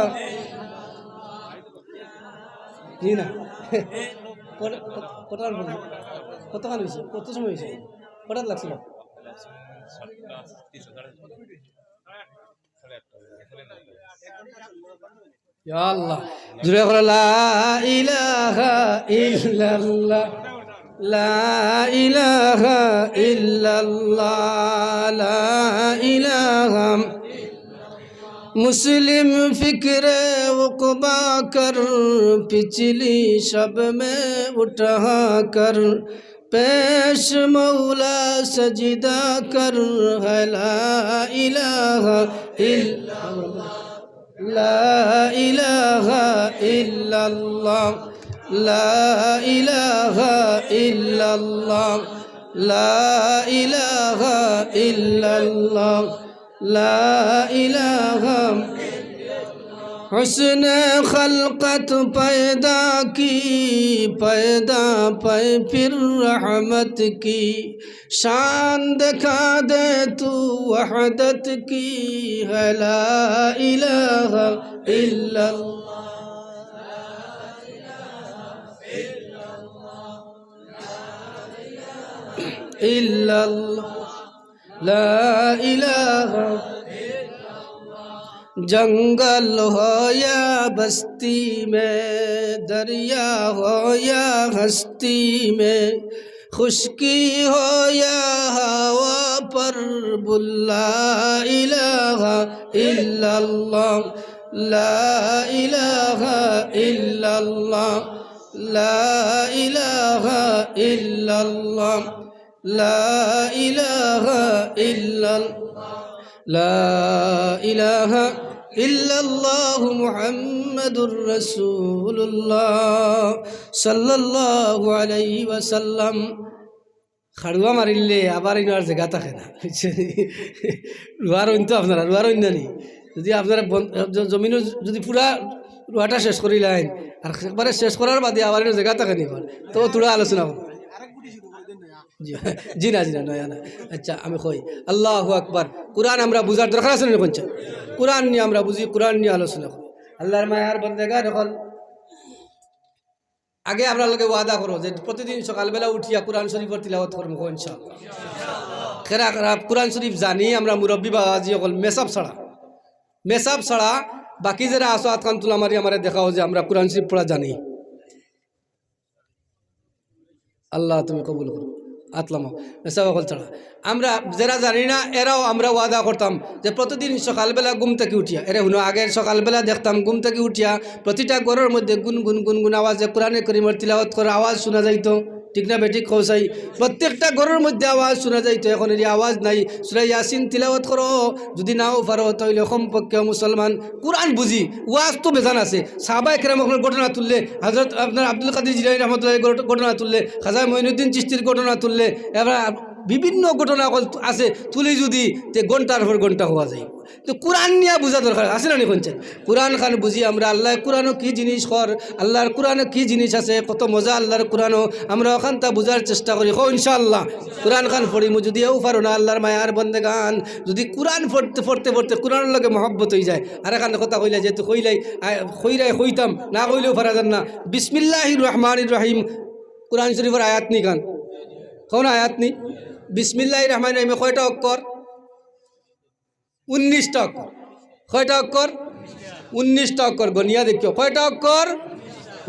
জি না। কত, কত, কতক্ষণ বলবো? কতক্ষণ অইছে? কত সময় অইছে? কটাত লাগছিল? ইয়া আল্লাহ। জুরে করো, লা ইলাহা ইল্লাল্লাহ, লা ইলাহা ইল্লাল্লাহ, লা ইলাহা। مسلم فکر عقبیٰ کر، پچھلی شب میں اٹھا کر، پیش مولا سجدہ کر، ہے لا الہ الا اللہ، لا الہ الا اللہ، لا الہ الا اللہ، لا الہ الا اللہ، لا الہ۔ حسن خلقت پیدا کی، پیدا پہ پھر رحمت کی، شان دکھا دے تو وحدت کی، ہے لا الہ الا اللہ، الا اللہ۔ لا الہ۔ جنگل ہو یا بستی میں، دریا ہو یا ہستی میں، خشکی ہو یا ہوا پر، بول لا الہ الا اللہ، لا الہ الا اللہ، لا الہ الا اللہ۔ لا الہ الا اللہ، لا الہ الا اللہ محمد رسول اللہ صلی اللہ علیہ وسلم۔ খাড়ুয়া মারিলে আবার ইনো আর জেগা থাকে না, বুঝছইন নি? রুয়ার অইন তো আপনারা, রুয়ার অইন না নি? যদি আপনারা বন-, জ-, জমিনো যদি পুরা রুয়াটা শেষ করিলাইন, আর একবারে শেষ করার বাদে আবার ইনো জেগা থাকে নি, তো থুড়া আলোচনা করবো। জি, জি না, জি না, নয়া না। আচ্ছা, আমি কই, আল্লাহু আকবার। কুরআন আমরা বুঝার দরকার আছে না নি? কুরআন নিয়া আমরা বুঝি, কুরআন নিয়া আলোচনা করি। আল্লাহর মায়ার বন্দেগান, অখন আগে আমরার লগে ওয়াদা করো যে প্রতিদিন সকালবেলা উঠিয়া কুরআন শরীফর তিলাওয়াত করমু, কও ইনশাআল্লাহ। কেরা কেরা কুরআন শরীফ জানি আমরা মুরব্বি বাবাজি অকল, মেসাব ছাড়া, মেসাব ছাড়া বাকি যেরা আছো আতখান তুলা মারি আমারে দেখাও যে আমরা কুরআন শরীফ পড়া জানি। আল্লাহ, তুমি কবুল করো। আতলামো, মেসাব অকল ছাড়া। আমরা যেরা জানি না, এরাও আমরা ওয়াদা করতাম যে প্রতিদিন সকালবেলা ঘুম থাকি উঠিয়া, এরে হুনো, আগের সকালবেলা দেখতাম ঘুম থাকি উঠিয়া প্রতিটা ঘরর মধ্যে গুন গুন গুন গুন আওয়াজে কোরআনে করিমর তিলাওয়াত করার আওয়াজ শুনা যাইতো। ঠিক না বেঠিক কও চাই? প্রত্যেকটা ঘরর মধ্যে আওয়াজ শুনা যাইতো, এখন এরি আওয়াজ নাই। সূরা ইয়াসিন তিলাওয়াত করো, যদি নাও পারো তাইলে কমপক্ষে মুসলমান কোরআন বুঝি, ওয়াজ তো বেজান আছে। সাহাবায়ে কেরাম অকলর ঘটনা তুললে, হযরত আপনার আব্দুল কাদির জিলানী রহমতুল্লাহ আলাইহির ঘট-, ঘটনা তুললে, খাজা মঈনুদ্দিন চিশতির ঘটনা তুললে, এবার বিভিন্ন ঘটনা অকল আছে, তুলি যদি, তে ঘন্টার পর ঘন্টা কওয়া যায়। তো কোরআন নিয়া বুঝা দরকার আছে না নি কইনচাইন? কোরআন খান বুঝি আমরা, আল্লাহ কোরআনো কি জিনিস কর, আল্লাহর কোরআনো কি জিনিস আছে, কত মজা আল্লাহর কোরআনো, আমরা অখানতা বুঝার চেষ্টা করি। কও ইনশাআল্লাহ, কোরআন খান পড়িমু। যদি এও পারো না, আল্লাহর মায়ার বন্দেগান, যদি কোরআন পড়তে, পড়তে, পড়তে কোরআনর লগে মহব্বত অই যায়, আর এখান কথা কইলা, যেহেতু কইলাই, আ, কইরাই কইতাম, না কইলেও পারা যার না। বিসমিল্লাহির রহমানির রহিম, কোরআন শরীফর আয়াত নি খান? কও না আয়াত নি? বিসমিল্লাহির রহমানির রহিমে কয়টা অক্ষর? উনিশটা অক্ষর। কয়টা অক্ষর? উনিশটা অক্ষর। গনিয়া দেখিও, কয়টা অক্ষর?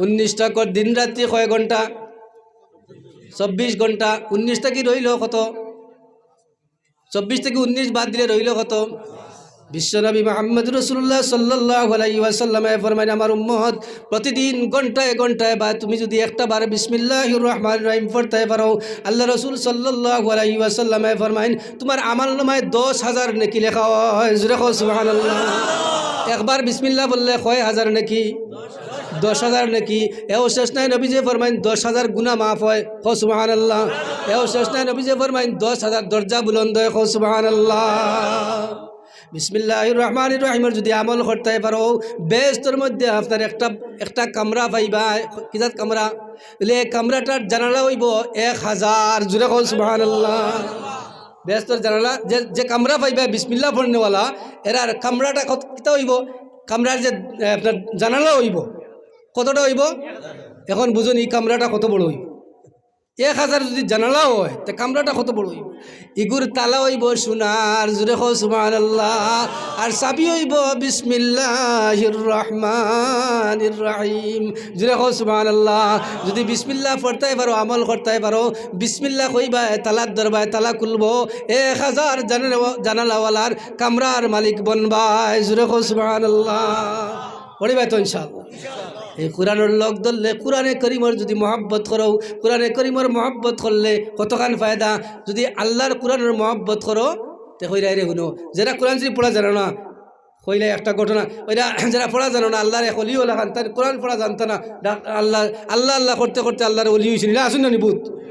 উনিশটা অক্ষর। দিন রাত্রি কয় ঘন্টা? চব্বিশ ঘন্টা। উনিশ থাকি রইল কত? চব্বিশ থাকি উনিশ বাদ দিলে রইল কত? বিশ্বনবী মুহাম্মদ রাসূলুল্লাহ সাল্লাল্লাহু আলাইহি ওয়াসাল্লামে ফরমাইন, আমার উম্মত প্রতিদিন ঘন্টায় ঘন্টায় বা তুমি যদি একটা বার বিসমিল্লাহির রহমানির রহিম পড়তে পারো, আল্লাহ রাসূল সাল্লাল্লাহু আলাইহি ওয়াসাল্লামে ফরমাইন, তোমার আমল নামায় দশ হাজার নেকি লেখা হয়। জোরে কও সুবহানাল্লাহ। একবার বিসমিল্লাহ বললে কয় হাজার নেকি? দশ হাজার নেকি। এও শেষ নাই, নবীজি ফরমাইন দশ হাজার গুনাহ মাফ হয়। কও সুবহানাল্লাহ। এও শেষ নাই, নবীজি ফরমাইন দশ হাজার দরজা বুলন্দ হয়। কও সুবহানাল্লাহ। বিসমিল্লাহির রহমানির রহিমর যদি আমল করতে পারো, বেহেশতর মধ্যে আপনার একটা, একটা কামরা পাইবা। কি জাত কামরা? বলে, এই কামরাটার জানালা অইবো এক হাজার। জোরে কও সুবহানাল্লাহ। বেহেশতর জানালা, যে, যে কামরা পাইবা বিসমিল্লাহ পড়নেওয়ালা, এরার কামরাটা কত, কিতা অইবো? কামরার যে, এ, আপনার জানালা অইবো, কতটা অইবো? এখন বুঝুন, ই কামরাটা কত বড় অইবো। এক হাজার যদি জানালা অয়, তে কামরাটা কত বড় অইবো? ইগুর তালা অইবো সোনার, জুরে কও সুবহানাল্লাহ। আর চাবি অইবো বিসমিল্লাহির রহমানির রহিম, জুরে কও সুবহানাল্লাহ। যদি বিসমিল্লাহ পড়তায় পারো, আমল করতায় পারো, বিসমিল্লাহ কইবায়, তালাত ধরবায়, তালা খুলবো। এক হাজার জানালা-, জানালাওয়ালার কামরার মালিক বনবায়, জুরে কও সুবহানাল্লাহ। পড়িবায় তো ইনশাআল্লাহ। এই কোরআনর লগ ধরলে, কোরআনে করিমর যদি মহব্বত করো, কোরআনে করিমর মহব্বত করলে কতখান ফায়দা। যদি আল্লাহর কোরআনর মহব্বত করো, তে কইরায় রে হুনো, যেরা কোরআন শরীফ পড়া জানো না, কইলে একটা ঘটনা, ওইরা যেরা পড়া জানো না, আল্লাহর এক অলি অলাখান, তাইন কোরআন পড়া জানতা না, ডাক-, আল্লাহ, আল্লাহ, আল্লাহ করতে করতে আল্লাহর অলি অইছইন, না আছইন না নি বহুত?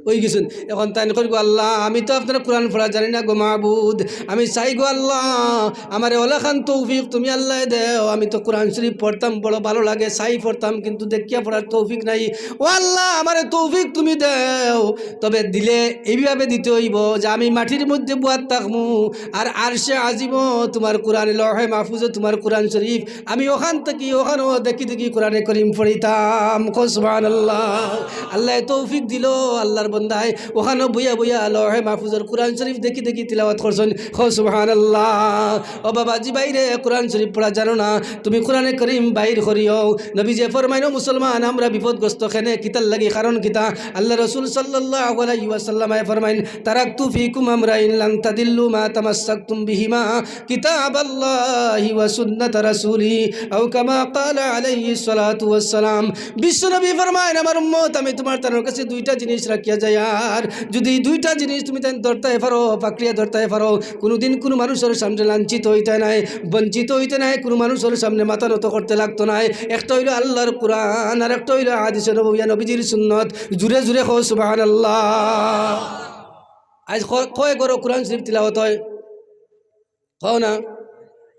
অই গেছইন। এখন তাইন কইরা, "আল্লাহ, আমি তো আপনার কোরআন পড়া জানি না গো মাবুদ, আমি চাই গো আল্লাহ, আমারে অলাখান তৌফিক তুমি আল্লাহ দেও, আমি তো কোরআন শরীফ পড়তাম, বড় ভালো লাগে, চাই পড়তাম, কিন্তু দেখিয়া পড়ার তৌফিক নাই। ও আল্লাহ, আমারে তৌফিক তুমি দেও, তবে দিলে এইভাবে দিতে অইবো যে আমি মাটির মধ্যে বওয়াত থাকমু, আর আরশে আজিমো তোমার কোরআন, লওহে মাহফুজো তোমার কোরআন শরীফ, আমি অখান থাকি অখানো দেখি দেখি কোরআনে করিম পড়িতাম।" কও সুবহানাল্লাহ। আল্লায় তৌফিক দিলো, আল্লাহর বন্দায় অখানো বইয়া বইয়া লওহে মাহফুজর কোরআন শরীফ দেখি দেখি তিলাওয়াত করছইন। কও সুবহানাল্লাহ। ও বাবাজি ভাইরে, কোরআন শরীফ পড়া জানো না, তুমি কোরআনে করিম বাইর করিও। নবীজিয়ে ফরমাইন, "ও মুসলমান, আমরা বিপদগ্রস্ত কেনে, কিতার লাগি, কারণ কিতা?" আল্লাহ রসুল সাল্লাল্লাহু আলাইহি ওয়াসাল্লাম আয় ফরমাইন, "তারাকতু ফিকুম আমরাইন লান তাদিল্লু মা তামাসসাকতুম বিহিমা, কিতাবাল্লাহি ওয়া সুন্নাতা রাসূলিহি, আও কামা ক্বালা আলাইহিস সালাতু ওয়াস সালাম।" বিশ্বনবী ফরমাইন, "আমার উম্মত, আমি তোমার তানর কাছে দুইটা জিনিস রাখিয়া যাইয়ার, যদি এই দুইটা জিনিস তুমি তাইন ধরতায় পারো, পাকড়িয়া ধরতায় পারো, কুনুদিন কুনু মানুষর সামনে লাঞ্ছিত অইতায় নায়, বঞ্চিত অইতায় নায়, কুনু মানুষর সামনে মাথা নত করতে লাগতো নায়। একটা অইলো আল্লাহর কোরআন, আর একটা অইলো হাদিসে নববিয়া, নবীজির সুন্নত।" জুরে জুরে কও সুবহানাল্লাহ। আইজ ক-, কয় ঘরো কোরআন শরীফ তিলাওয়াত অয়? কও না,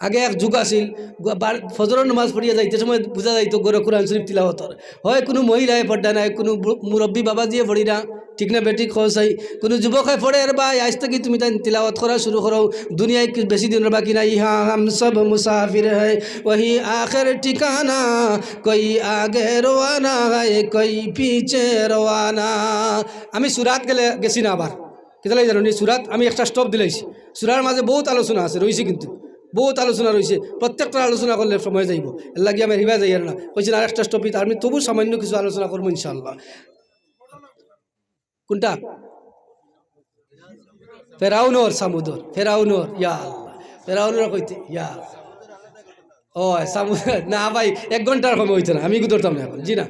আগে এক যুগ আছিল, গ-, বার-, ফজরর নামাজ পড়িয়া যাইতে সময় বুঝা যাইতো ঘরো কোরআন শরীফ তিলাওয়াত অর। হয় কুনু মহিলায় পড়রা নায়, কুনু বু-, মুরব্বি বাবাজিয়ে পড়রা, ঠিক না বেঠিক কও চাই? কুনু যুবকে পড়ের, ভাই, আইজ থাকি তুমি তাইন তিলাওয়াত করা শুরু করো, দুনিয়ায় কি বেশি দিনর বাকি নাই। হ্যাঁ, হাম সব মুসাফির হ্যায়, ওহি আখের ঠিকানা, কই আগে রওয়ানা হ্যায়, কই পিছে রওয়ানা। আমি সুরাত গেলে গেছি না আবার। কিতার লাগি জানো নি? সুরাত আমি একটা stop দিলাইছি। সুরার মাঝে বহুত আলোচনা আছে, রইছে কিন্তু। বহুত আলোচনা রইছে। প্রত্যেকটা আলোচনা করলে সময় যাইবো। এর লাগি আমি হিবা যাইয়ার না। কইছি না, আরেকটা stop দিতে, আমি তবু সামান্য কিছু আলোচনা করবো ইনশাআল্লাহ। কোনটা? ফেরাউনর সামুদর, ফেরাউনর, ইয়া আল্লাহ। ফেরাউনর কইতে, ইয়া আল্লাহ। ও, সামুদ, না ভাই, এক ঘন্টার কমে অইতো না। আমি ইগু ধরতাম না এখন, জি না।